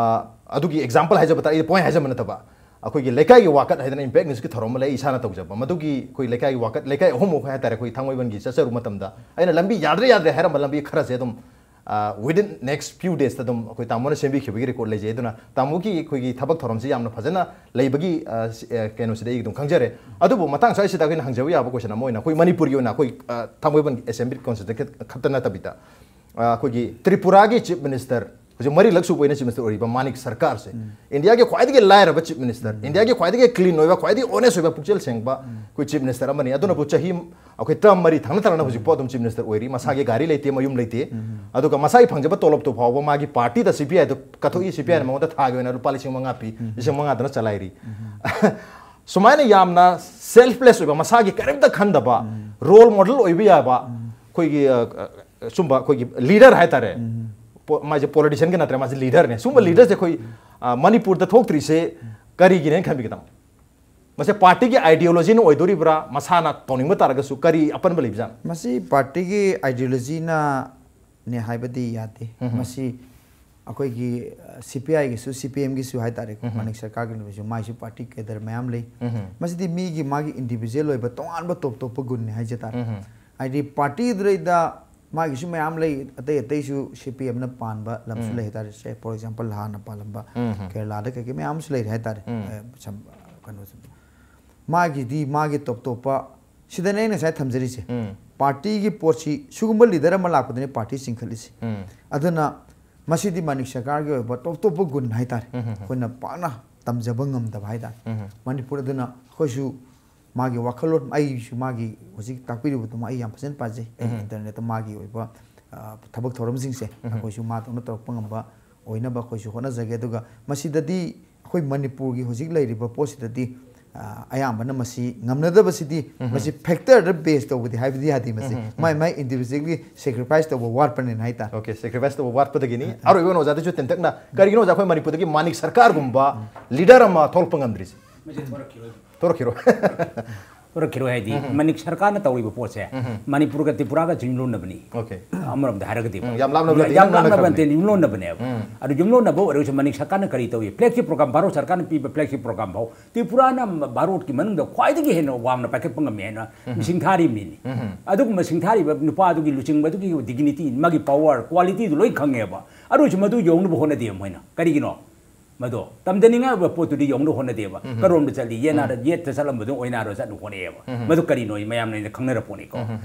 ꯑꯗꯨꯒꯤ ꯑꯦꯛꯖꯥꯝꯄꯜ ꯍꯥꯏꯖꯕ ꯇꯥꯔꯦ, ꯑꯩ ꯄꯣꯏꯟ ꯍꯥꯏꯖꯕ ꯅꯠꯇꯕ, ꯑꯩꯈꯣꯏꯒꯤ ꯂꯩꯀꯥꯏꯒꯤ ꯋꯥꯀꯠ ꯍꯥꯏꯗꯅ ꯏꯝꯄꯦꯛ ꯅ꯭ꯌꯨꯁꯀꯤ ꯊꯧꯔꯝ ꯑꯃ ꯂꯩ, ꯏꯁꯥꯅ ꯇꯧꯖꯕ꯫ ꯃꯗꯨꯒꯤ ꯑꯩꯈꯣꯏ ꯂꯩꯀꯥꯏꯒꯤ ꯋꯥꯀꯠ, ꯂꯩꯀꯥꯏ ꯑꯍꯨꯝꯃꯨꯛ ꯍꯥꯏꯇꯥꯔꯦ, ꯑꯩꯈꯣꯏ ꯊꯥꯡꯃꯩꯕꯟꯒꯤ ꯆꯠꯆꯔꯨꯕ ꯃꯇꯝꯗ ꯑꯩꯅ ꯂꯝꯕꯤ ꯌꯥꯗ꯭ꯔꯦ ꯌꯥꯗ꯭ꯔꯦ ꯍꯥꯏꯔꯝꯕ ꯂꯝꯕꯤ ꯈꯔꯁꯦ ꯑꯗꯨꯝ within next few daysꯇ ꯑꯗꯨꯝ ꯑꯩꯈꯣꯏ ꯇꯥꯃꯣꯅ ꯁꯦꯝꯕꯤꯈꯤꯕꯒꯤ ꯔꯦꯀꯣꯔꯗ ꯂꯩꯖꯩ꯫ ꯑꯗꯨꯅ ꯇꯥꯃꯣꯒꯤ ꯑꯩꯈꯣꯏꯒꯤ ꯊꯕꯛ ꯊꯧꯔꯝꯁꯤ ꯌꯥꯝꯅ ꯐꯖꯅ ꯂꯩꯕꯒꯤ ꯑ, ꯁꯤ- ꯑ, ꯀꯩꯅꯣꯁꯤꯗ ꯑꯩ ꯑꯗꯨꯝ ꯈꯪꯖꯔꯦ꯫ ꯑꯗꯨꯕꯨ ꯃꯇꯥꯡ ꯁ꯭ꯋꯥꯏꯁꯤꯗ ꯑꯩꯈꯣꯏꯅ ꯍꯪꯖꯕ ꯌꯥꯕ ꯀꯣꯏꯁꯟ ꯑꯃ ꯑꯣꯏꯅ ꯑꯩꯈꯣꯏ ꯃꯅꯤꯄꯨꯔꯒꯤ ꯑꯣꯏꯅ ꯑꯩꯈꯣꯏ ꯑ, ꯊꯥꯡꯃꯩꯕꯟ ꯑꯦꯁꯦꯝꯕ꯭ꯂꯤ ꯀꯣꯟꯁꯇꯤꯇ꯭ꯌꯨꯟꯁꯤ ꯈꯛꯇ ꯅꯠꯇꯕꯤꯗ ꯑ, ꯑꯩꯈꯣꯏꯒꯤ ꯇ꯭ꯔꯤꯄꯨꯔꯥꯒꯤ ꯆꯤꯐ ꯃꯤꯅꯤꯁꯇꯔ, ꯍꯧꯖꯤꯛ ꯃꯔꯤ ꯂꯛ ꯁꯨꯕ ꯑꯣꯏꯅ ꯆꯤꯐ ꯃꯤꯅꯤꯁꯇꯔ ꯑꯣꯏꯔꯤꯕ ꯃꯥꯅꯤꯛ ꯁꯔꯀꯥꯔꯁꯦ ꯏꯟꯗꯤꯌꯥꯒꯤ ꯈ꯭ꯋꯥꯏꯗꯒꯤ ꯂꯥꯏꯔꯕ ꯆꯤꯐ ꯃꯤꯅꯤꯁꯇꯔ, ꯏꯟꯗꯤꯌꯥꯒꯤ ꯈ꯭ꯋꯥꯏꯗꯒꯤ ꯀ꯭ꯂꯤꯟ ꯑꯣꯏꯕ, ꯈ꯭ꯋꯥꯏꯗꯒꯤ ꯑꯣꯅꯦꯁ ꯑꯣꯏꯕ, ꯄꯨꯛꯆꯦꯜ ꯁꯦꯡꯕ ꯑꯩꯈꯣꯏ ꯆꯤꯐ ꯃꯤꯅꯤꯁꯇꯔ ꯑꯃꯅꯤ꯫ ꯑꯗꯨꯅꯕꯨ ꯆꯍꯤ ꯑꯩꯈꯣꯏ ꯇꯔꯥ ꯃꯔꯤ ꯊꯪꯅ ꯊꯪꯅ ꯍꯧꯖꯤꯛꯐꯥꯎ ꯑꯗꯨꯝ ꯆꯤꯐ ꯃꯤꯅꯤꯁꯇꯔ ꯑꯣꯏꯔꯤ꯫ ꯃꯁꯥꯒꯤ ꯒꯥꯔꯤ ꯂꯩꯇꯦ, ꯃꯌꯨꯝ ꯂꯩꯇꯦ꯫ ꯑꯗꯨꯒ ꯃꯁꯥꯒꯤ ꯐꯪꯖꯕ ꯇꯣꯂꯣꯞꯇꯨ ꯐꯥꯎꯕ ꯃꯥꯒꯤ ꯄꯥꯔꯇꯤꯗ ꯁꯤ ꯄꯤ ꯑꯥꯏꯗ ꯀꯠꯊꯣꯛꯏ꯫ ꯁꯤ ꯄꯤ ꯑꯥꯏꯅ ꯃꯉꯣꯟꯗ ꯊꯥꯒꯤ ꯑꯣꯏꯅ ꯂꯨꯄꯥ ꯂꯤꯁꯤꯡ ꯃꯉꯥ ꯄꯤ, ꯂꯤꯁꯤꯡ ꯃꯉꯥꯗꯨꯅ ꯆꯂꯥꯏꯔꯤ꯫ ꯁꯨꯃꯥꯏꯅ ꯌꯥꯝꯅ ꯁꯦꯜꯐꯂꯦꯁ ꯑꯣꯏꯕ, ꯃꯁꯥꯒꯤ ꯀꯔꯤꯝꯇ ꯈꯟꯗꯕ, ꯔꯣꯜ ꯃꯣꯗꯦꯜ ꯑꯣꯏꯕ ꯌꯥꯕ ꯑꯩꯈꯣꯏꯒꯤ ꯑ, ꯑ, ꯁꯨꯝꯕ ꯑꯩꯈꯣꯏꯒꯤ ꯂꯤꯗꯔ ꯍꯥꯏꯇꯥꯔꯦ꯫ ꯄꯣ- ꯃꯥꯁꯦ ꯄꯣꯂꯤꯇꯤꯁꯤꯌꯟꯒꯤ ꯅꯠꯇ꯭ꯔꯦ, ꯃꯥꯁꯦ ꯂꯤꯗꯔꯅꯦ꯫ ꯁꯨꯝꯕ ꯂꯤꯗꯔꯁꯦ ꯑꯩꯈꯣꯏ ꯑ, ꯃꯅꯤꯄꯨꯔꯗ ꯊꯣꯛꯇ꯭ꯔꯤꯁꯦ ꯀꯔꯤꯒꯤꯅꯦꯅ ꯈꯟꯕꯤꯒꯦ ꯇꯥꯃꯣ? ꯃꯁꯦ ꯄꯥꯔꯇꯤꯒꯤ ꯑꯥꯏꯗꯤꯌꯣꯂꯣꯖꯤꯅ ꯑꯣꯏꯗꯣꯔꯤꯕ꯭ꯔꯥ, ꯃꯁꯥꯅ ꯇꯧꯅꯤꯡꯕ ꯇꯥꯔꯒꯁꯨ ꯀꯔꯤ ꯑꯄꯟꯕ ꯂꯩꯕꯖꯥꯠꯅꯣ? ꯃꯁꯤ ꯄꯥꯔꯇꯤꯒꯤ ꯑꯥꯏꯗꯤꯌꯣꯂꯣꯖꯤꯅꯅꯦ ꯍꯥꯏꯕꯗꯤ ꯌꯥꯗꯦ꯫ ꯃꯁꯤ ꯑꯩꯈꯣꯏꯒꯤ ꯁꯤ ꯄꯤ ꯑꯥꯏꯒꯤꯁꯨ ꯁꯤ ꯄꯤ ꯑꯦꯝꯒꯤꯁꯨ ꯍꯥꯏꯇꯥꯔꯦꯀꯣ, ꯃꯥꯅꯤꯛ ꯁꯔꯀꯥꯔꯒꯤ ꯂꯩꯕꯁꯨ ꯃꯥꯏꯁꯨ ꯄꯥꯔꯇꯤ ꯀꯦꯗꯔ ꯃꯌꯥꯝ ꯂꯩ꯫ ꯃꯁꯤꯗꯤ ꯃꯤꯒꯤ ꯃꯥꯒꯤ ꯏꯟꯗꯤꯕꯤꯖꯨꯋꯦꯜ ꯑꯣꯏꯕ ꯇꯣꯉꯥꯟꯕ ꯇꯣꯞ ꯇꯣꯞꯄ ꯒꯨꯟꯅꯤ ꯍꯥꯏꯖ ꯇꯥꯔꯦ꯫ ꯍꯥꯏꯗꯤ ꯄꯥꯔꯇꯤꯗꯨꯗꯩꯗ ꯃꯥꯒꯤꯁꯨ ꯃꯌꯥꯝ ꯂꯩ, ꯑꯇꯩ ꯑꯇꯩꯁꯨ ꯁꯤ ꯄꯤ ꯑꯦꯝꯅ ꯄꯥꯟꯕ ꯂꯝꯁꯨ ꯂꯩ ꯍꯥꯏꯇꯥꯔꯦ꯫ ꯁꯦ, ꯐꯣꯔ ꯑꯦꯛꯖꯥꯝꯄꯜ, ꯍꯥꯟꯅ ꯄꯥꯜꯂꯝꯕ ꯀꯦꯔꯂꯥꯗ ꯀꯩꯀꯩ ꯃꯌꯥꯝ ꯑꯃꯁꯨ ꯂꯩꯔꯦ ꯍꯥꯏꯇꯥꯔꯦ꯫ ꯑꯦ, ꯁꯝ-, ꯀꯩꯅꯣꯁꯦ꯫ ꯃꯥꯒꯤꯗꯤ ꯃꯥꯒꯤ ꯇꯣꯞ ꯇꯣꯞꯄ, ꯁꯤꯗꯅꯦ ꯑꯩꯅ ꯉꯁꯥꯏ ꯊꯝꯖꯔꯤꯁꯦ꯫ ꯄꯥꯔꯇꯤꯒꯤ ꯄꯣꯠꯁꯤ ꯁꯤꯒꯨꯝꯕ ꯂꯤꯗꯔ ꯑꯃ ꯂꯥꯛꯄꯗꯅꯦ ꯄꯥꯔꯇꯤ ꯆꯤꯡꯈꯠꯂꯤꯁꯦ꯫ ꯑꯗꯨꯅ ꯃꯁꯤꯗꯤ ꯃꯥꯅꯤꯛ ꯁꯔꯀꯥꯔꯒꯤ ꯑꯣꯏꯕ ꯇꯣꯞ ꯇꯣꯞꯄ ꯒꯨꯟ ꯍꯥꯏꯇꯥꯔꯦ꯫ ꯑꯩꯈꯣꯏꯅ ꯄꯥꯛꯅ ꯇꯝꯖꯕ ꯉꯝꯗꯕ ꯍꯥꯏꯇꯥꯔꯦ꯫ ꯃꯅꯤꯄꯨꯔ ꯑꯗꯨꯅ ꯑꯩꯈꯣꯏꯁꯨ ꯃꯥꯒꯤ ꯋꯥꯈꯜꯂꯣꯟ, ꯑꯩꯁꯨ ꯃꯥꯒꯤ ꯍꯧꯖꯤꯛ ꯇꯥꯛꯄꯤꯔꯤꯕꯗꯨꯃ ꯑꯩ ꯌꯥꯝ ꯐꯖꯅ ꯄꯥꯖꯩ꯫ ꯑꯩ ꯏꯟꯇꯔꯅꯦꯠꯇ ꯃꯥꯒꯤ ꯑꯣꯏꯕ, ꯑ, ꯊꯕꯛ ꯊꯧꯔꯝꯁꯤꯡꯁꯦ ꯑꯩꯈꯣꯏꯁꯨ ꯃꯥꯗꯧꯅ ꯇꯧꯔꯛꯄ ꯉꯝꯕ ꯑꯣꯏꯅꯕ ꯑꯩꯈꯣꯏꯁꯨ ꯍꯣꯠꯅꯖꯒꯦ꯫ ꯑꯗꯨꯒ ꯃꯁꯤꯗꯗꯤ ꯑꯩꯈꯣꯏ ꯃꯅꯤꯄꯨꯔꯒꯤ ꯍꯧꯖꯤꯛ ꯂꯩꯔꯤꯕ ꯄꯣꯠꯁꯤꯗꯗꯤ, ꯑ, ꯑꯌꯥꯝꯕꯅ ꯃꯁꯤ ꯉꯝꯅꯗꯕꯁꯤꯗꯤ, ꯃꯁꯤ ꯐꯦꯛꯇꯔꯗ ꯕꯦꯁ ꯇꯧꯕꯗꯤ ꯍꯥꯏꯕꯗꯤ ꯌꯥꯗꯦ꯫ ꯃꯁꯤ ꯃꯥꯏ ꯃꯥꯏ ꯏꯟꯗꯤꯕꯤꯖꯨꯋꯦꯜꯒꯤ ꯁꯦꯀ꯭ꯔꯤꯐꯥꯏꯁ ꯇꯧꯕ ꯋꯥꯠꯄꯅꯤꯅ ꯍꯥꯏꯇꯥꯔꯦ꯫ ꯑꯣꯀꯦ, ꯁꯦꯀ꯭ꯔꯤꯐꯥꯏꯁ ꯇꯧꯕ ꯋꯥꯠꯄꯗꯒꯤꯅꯤ꯫ ꯑꯔꯣꯏꯕ ꯑꯣꯏꯅ ꯑꯣꯖꯥꯗꯁꯨ ꯇꯦꯟꯇꯛꯅ, ꯀꯔꯤꯒꯤꯅꯣ ꯑꯣꯖꯥ ꯑꯩꯈꯣꯏ ꯃꯅꯤꯄꯨꯔꯗꯒꯤ ꯃꯥꯅꯤꯛ ꯁꯔꯀꯥꯔꯒꯨꯝꯕ ꯂꯤꯗꯔ ꯑꯃ ꯊꯣꯛꯂꯛꯄ ꯉꯝꯗ꯭ꯔꯤꯁꯦ? ꯃꯁꯤ ꯊꯣꯔꯛꯈꯤꯔꯣꯏ꯫ ꯊꯣꯔꯛꯈꯤꯔꯣꯏ꯫ ꯄꯨꯔꯛꯈꯤꯔꯣꯏ ꯍꯥꯏꯗꯤ ꯃꯅꯤꯛ ꯁꯔꯀꯥꯔꯅ ꯇꯧꯔꯤꯕ ꯄꯣꯠꯁꯦ ꯃꯅꯤꯄꯨꯔꯒ ꯇ꯭ꯔꯤꯄꯨꯔꯥꯒ ꯌꯨꯝꯂꯣꯟꯅꯕꯅꯤ꯫ Okay. ꯑꯃꯔꯣꯝꯗ ꯍꯥꯏꯔꯒꯗꯤ ꯎꯝ, ꯌꯥꯝ ꯂꯥꯞꯅꯕ ꯅꯠꯇꯦ, ꯌꯥꯝ ꯏꯅꯛ ꯅꯛꯅ ꯂꯥꯞꯅꯕ ꯈꯪꯅꯩ꯫ ꯅꯠꯇꯦ, ꯌꯨꯝꯂꯣꯟꯅꯕꯅꯦꯕ꯫ ꯎꯝ. ꯑꯗꯨ ꯌꯨꯝꯂꯣꯟꯅꯕ ꯑꯣꯏꯔꯒꯁꯨ ꯃꯅꯤꯛ ꯁꯔꯀꯥꯔꯅ ꯀꯔꯤ ꯇꯧꯏ? Flagship program, ꯚꯥꯔꯠ ꯁꯔꯀꯥꯔꯅ ꯄꯤꯕ flagship program ꯐꯥꯎ ꯇ꯭ꯔꯤꯄꯨꯔꯥꯅ ꯚꯥꯔꯠꯀꯤ ꯃꯅꯨꯡꯗ ꯈ꯭ꯋꯥꯏꯗꯒꯤ ꯍꯦꯟꯅ ꯋꯥꯡꯅ ꯄꯥꯏꯈꯠꯄ ꯉꯝꯃꯤ ꯍꯥꯏꯅ ꯁꯤꯡꯊꯥꯔꯤꯕꯅꯤꯅꯦ꯫ ꯑꯗꯨꯒꯨꯝꯕ ꯁꯤꯡꯊꯥꯔꯤꯕ ꯅꯨꯄꯥꯗꯨꯒꯤ ꯂꯨꯆꯤꯡꯕꯗꯨꯒꯤ dignity, ꯃꯥꯒꯤ power, qualityꯗꯨ ꯂꯣꯏ ꯈꯪꯉꯦꯕ꯫ ꯑꯗꯨ ꯑꯣꯏꯔꯁꯨ ꯃꯗꯨ ꯌꯧꯅꯕ ꯍꯣꯠꯅꯗꯦ ꯃꯣꯏꯅ꯫ ꯀꯔꯤꯒꯤꯅꯣ? ꯃꯗꯣ ꯇꯝꯖꯅꯤꯡꯉꯥꯏ ꯑꯣꯏꯕ ꯄꯣꯠꯇꯨꯗꯤ ꯌꯧꯅ ꯍꯣꯠꯅꯗꯦꯕ꯫ ꯀꯔꯣꯝꯗ ꯆꯠꯂꯤ? ꯌꯦꯠꯅꯥꯗ, ꯌꯦꯠꯇ ꯆꯠꯂꯝꯕꯗꯣ ꯑꯣꯏꯅꯥꯔꯣ ꯆꯠꯅ ꯍꯣꯠꯅꯩꯑꯕ꯫ ꯃꯗꯨ ꯀꯔꯤꯅꯣ ꯃꯌꯥꯝꯅ ꯑꯩꯅ ꯈꯪꯅꯔ ꯄꯣꯠꯅꯤꯀꯣ꯫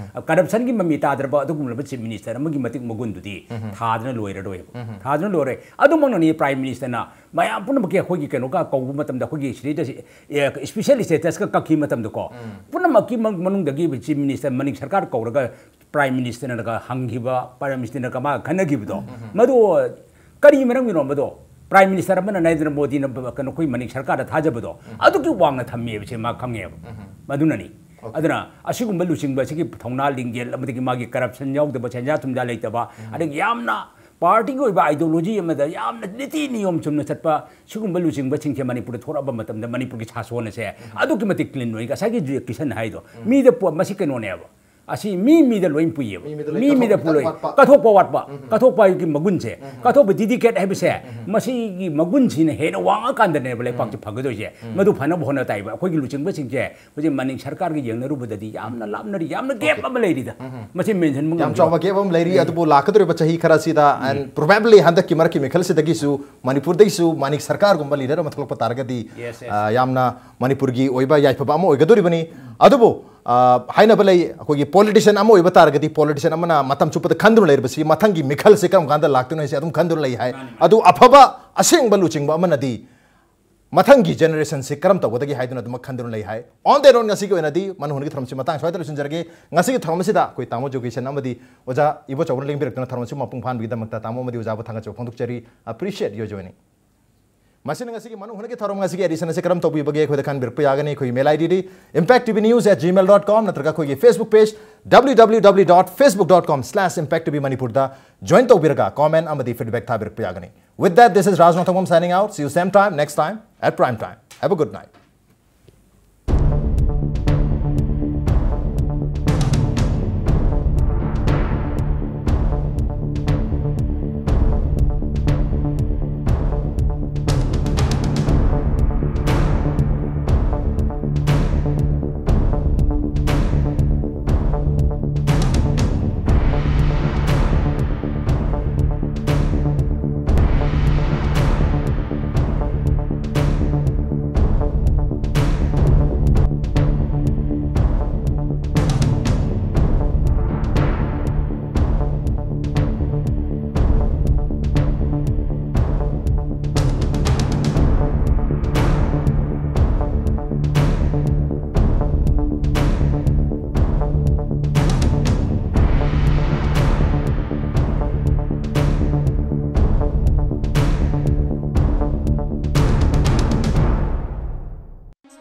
Corruptionꯒꯤ ꯃꯃꯤ ꯇꯥꯗ꯭ꯔꯕ ꯑꯗꯨꯒꯨꯝꯂꯕ Chief Minister ꯑꯃꯒꯤ ꯃꯇꯤꯛ ꯃꯒꯨꯟꯗꯨꯗꯤ ꯊꯥꯗꯅ ꯂꯣꯏꯔꯔꯣꯏꯕ꯫ ꯊꯥꯗꯅ ꯂꯣꯏꯔꯣꯏ꯫ ꯑꯗꯨꯃꯛꯅꯅꯤ Prime Ministerꯅ ꯃꯌꯥꯝ ꯄꯨꯝꯅꯃꯛꯀꯤ ꯑꯩꯈꯣꯏꯒꯤ ꯀꯩꯅꯣꯒ ꯀꯧꯕ ꯃꯇꯝꯗ ꯑꯩꯈꯣꯏꯒꯤ status, special statusꯀ ꯀꯛꯈꯤꯕ ꯃꯇꯝꯗꯀꯣ, ꯄꯨꯝꯅꯃꯛꯀꯤ ꯃ-, ꯃꯅꯨꯡꯗꯒꯤ Chief Minister, ꯃꯅꯤꯛ ꯁꯔꯀꯥꯔ ꯀꯧꯔꯒ Prime Ministerꯅꯒ ꯍꯪꯈꯤꯕ, Prime Ministerꯅꯒ ꯃꯥꯒ ꯈꯟꯅꯈꯤꯕꯗꯣ, ꯃꯗꯨ ꯀꯔꯤ ꯃꯔꯝꯒꯤꯅꯣ ꯃꯗꯣ? Prime Minister ꯑꯃꯅ ꯅꯔꯦꯟꯗ꯭ꯔ ꯃꯣꯗꯤꯅ ꯀꯩꯅꯣ ꯑꯩꯈꯣꯏ ꯃꯅꯤꯛ ꯁꯔꯀꯥꯔꯗ ꯊꯥꯖꯕꯗꯣ ꯑꯗꯨꯛꯀꯤ ꯋꯥꯡꯅ ꯊꯝꯃꯦꯕꯁꯦ ꯃꯥ ꯈꯪꯉꯦꯕ꯫ ꯃꯗꯨꯅꯅꯤ꯫ ꯑꯗꯨꯅ ꯑꯁꯤꯒꯨꯝꯕ ꯂꯨꯆꯤꯡꯕ ꯑꯁꯤꯒꯤ ꯊꯧꯅꯥ ꯂꯤꯡꯖꯦꯜ ꯑꯃꯗꯒꯤ ꯃꯥꯒꯤ corruption ꯌꯥꯎꯗꯕ, ꯁꯦꯟꯖꯥ ꯊꯨꯝꯖꯥ ꯂꯩꯇꯕ, ꯑꯗꯒꯤ ꯌꯥꯝꯅ partyꯒꯤ ꯑꯣꯏꯕ ideology ꯑꯃꯗ ꯌꯥꯝꯅ ꯅꯤꯇꯤ ꯅꯤꯌꯣꯝ ꯆꯨꯝꯅ ꯆꯠꯄ ꯁꯤꯒꯨꯝꯕ ꯂꯨꯆꯤꯡꯕꯁꯤꯡꯁꯦ ꯃꯅꯤꯄꯨꯔꯗ ꯊꯣꯔꯛꯑꯕ ꯃꯇꯝꯗ ꯃꯅꯤꯄꯨꯔꯒꯤ ꯁꯥꯁꯣꯟ ꯑꯁꯦ ꯑꯗꯨꯛꯀꯤ ꯃꯇꯤꯛ clean ꯑꯣꯏ꯫ ꯉꯁꯥꯏꯒꯤ ꯖꯦ ꯀꯤꯁꯟ ꯍꯥꯏꯗꯣ ꯃꯤꯗ ꯄꯣ-, ꯃꯁꯤ ꯀꯩꯅꯣꯅꯦꯕ꯫ ꯑꯁꯤ ꯃꯤ ꯃꯤꯗ ꯂꯣꯏ ꯄꯨꯏꯌꯦꯕ꯫ ꯃꯤ ꯃꯤꯗ ꯂꯣꯏ ꯃꯤ ꯃꯤꯗ ꯀꯠꯊꯣꯛ-, ꯀꯠꯊꯣꯛꯄ ꯋꯥꯠꯄ꯫ ꯀꯠꯊꯣꯛꯄ ꯍꯥꯏꯕꯒꯤ ꯃꯒꯨꯟꯁꯦ, ꯀꯠꯊꯣꯛꯄ dedicate ꯍꯥꯏꯕꯁꯦ, ꯃꯁꯤꯒꯤ ꯃꯒꯨꯟꯁꯤꯅ ꯍꯦꯟꯅ ꯋꯥꯡꯉꯀꯥꯟꯗꯅꯦꯕ ꯂꯩꯄꯥꯛꯁꯦ ꯐꯒꯗꯣꯏꯁꯦ꯫ ꯃꯗꯨ ꯐꯅꯕ ꯍꯣꯠꯅ ꯇꯥꯏꯕ꯫ ꯑꯩꯈꯣꯏꯒꯤ ꯂꯨꯆꯤꯡꯕꯁꯤꯡꯁꯦ ꯍꯧꯖꯤꯛ ꯃꯅꯤꯛ ꯁꯔꯀꯥꯔꯒ ꯌꯦꯡꯅꯔꯨꯕꯗꯗꯤ ꯌꯥꯝꯅ ꯂꯥꯞꯅꯔꯤ, ꯌꯥꯝꯅ gap ꯑꯃ ꯂꯩꯔꯤꯗ꯫ ꯃꯁꯤ mention ꯌꯥꯝ ꯆꯥꯎꯕ gap ꯑꯃ ꯂꯩꯔꯤ꯫ ꯑꯗꯨꯕꯨ ꯂꯥꯛꯀꯗꯧꯔꯤꯕ ꯆꯍꯤ ꯈꯔꯁꯤꯗ, and probably ꯍꯟꯗꯛꯀꯤ ꯃꯔꯛꯀꯤ ꯃꯤꯈꯜꯁꯤꯗꯒꯤꯁꯨ ꯃꯅꯤꯄꯨꯔꯗꯒꯤꯁꯨ ꯃꯅꯤꯛ ꯁꯔꯀꯥꯔꯒꯨꯝꯕ leader ꯑꯃ ꯊꯣꯛꯂꯛꯄ ꯇꯥꯔꯒꯗꯤ, Yes, yes. ꯑ, ꯌꯥꯝꯅ ꯃꯅꯤꯄꯨꯔꯒꯤ ꯑꯣꯏꯕ ꯌꯥꯏꯐꯕ ꯑꯃ ꯑꯣꯏꯒꯗꯧꯔꯤꯕꯅꯤ꯫ ꯑꯗꯨꯕꯨ, ꯑ, ꯍꯥꯏꯅꯕ ꯂꯩ, ꯑꯩꯈꯣꯏꯒꯤ politician ꯑꯃ ꯑꯣꯏꯕ ꯇꯥꯔꯒꯗꯤ politician ꯑꯃꯅ ꯃꯇꯝ ꯆꯨꯞꯄꯗ ꯈꯟꯗꯨꯅ ꯂꯩꯔꯕꯁꯤ ꯃꯊꯪꯒꯤ ꯃꯤꯈꯜꯁꯤ ꯀꯔꯝ ꯀꯥꯟꯗ ꯂꯥꯛꯇꯣꯏꯅꯣ ꯍꯥꯏꯁꯤ ꯑꯗꯨꯝ ꯈꯟꯗꯨꯅ ꯂꯩ ꯍꯥꯏ꯫ ꯑꯗꯨ ꯑꯐꯕ ꯑꯁꯦꯡꯕ ꯂꯨꯆꯤꯡꯕ ꯑꯃꯅꯗꯤ ꯃꯊꯪꯒꯤ generationꯁꯤ ꯀꯔꯝ ꯇꯧꯒꯗꯒꯦ ꯍꯥꯏꯗꯨꯅ ꯑꯗꯨꯃꯛ ꯈꯟꯗꯨꯅ ꯂꯩ ꯍꯥꯏ꯫ On that note, ꯉꯁꯤꯒꯤ ꯑꯣꯏꯅꯗꯤ ꯃꯅꯨꯡ ꯍꯨꯟꯒꯤ ꯊꯧꯔꯝꯁꯤ ꯃꯇꯥꯡ ꯁ꯭ꯋꯥꯏꯗ ꯂꯣꯏꯁꯤꯟꯖꯔꯒꯦ꯫ ꯉꯁꯤꯒꯤ ꯊꯧꯔꯝ ꯑꯁꯤꯗ ꯑꯩꯈꯣꯏ ꯇꯥꯃꯣ ꯖꯣꯒꯦꯁꯟ ꯑꯃꯗꯤ ꯑꯣꯖꯥ ꯏꯕꯣꯆꯧꯕꯅ ꯂꯦꯡꯕꯤꯔꯛꯇꯨꯅ ꯊꯧꯔꯝ ꯑꯁꯤ ꯃꯄꯨꯡ ꯐꯥꯍꯟꯕꯒꯤꯗꯃꯛꯇ ꯇꯥꯃꯣ ꯑꯃꯗꯤ ꯑꯣꯖꯥꯕꯨ ꯊꯥꯒꯠꯆꯕ ꯐꯣꯡꯗꯣꯛꯆꯔꯤ꯫ Appreciate your joining. ꯃꯁꯤꯅ ꯉꯁꯤꯒꯤ ꯃꯅꯨꯡ ꯍꯨꯟꯒꯤ ꯊꯧꯔꯝ ꯉꯁꯤꯒꯤ edition ꯑꯁꯤ ꯀꯔꯝ ꯇꯧꯕꯤꯕꯒꯦ ꯑꯩꯈꯣꯏꯗ ꯈꯟꯕꯤꯔꯛꯄ ꯌꯥꯒꯅꯤ꯫ ꯑꯩꯈꯣꯏꯒꯤ mail IDꯗꯤ impact T V news at gmail dot com ꯅꯠꯇ꯭ꯔꯒ ꯑꯩꯈꯣꯏꯒꯤ Facebook page W W W dot facebook dot com slash impact T V Manipurꯗ join ꯇꯧꯕꯤꯔꯒ comment ꯑꯃꯗꯤ feedback ꯊꯥꯕꯤꯔꯛꯄ ꯌꯥꯒꯅꯤ꯫ With that, this is Raj Nongthangbam signing out. See you same time, next time at prime time. Have a good night.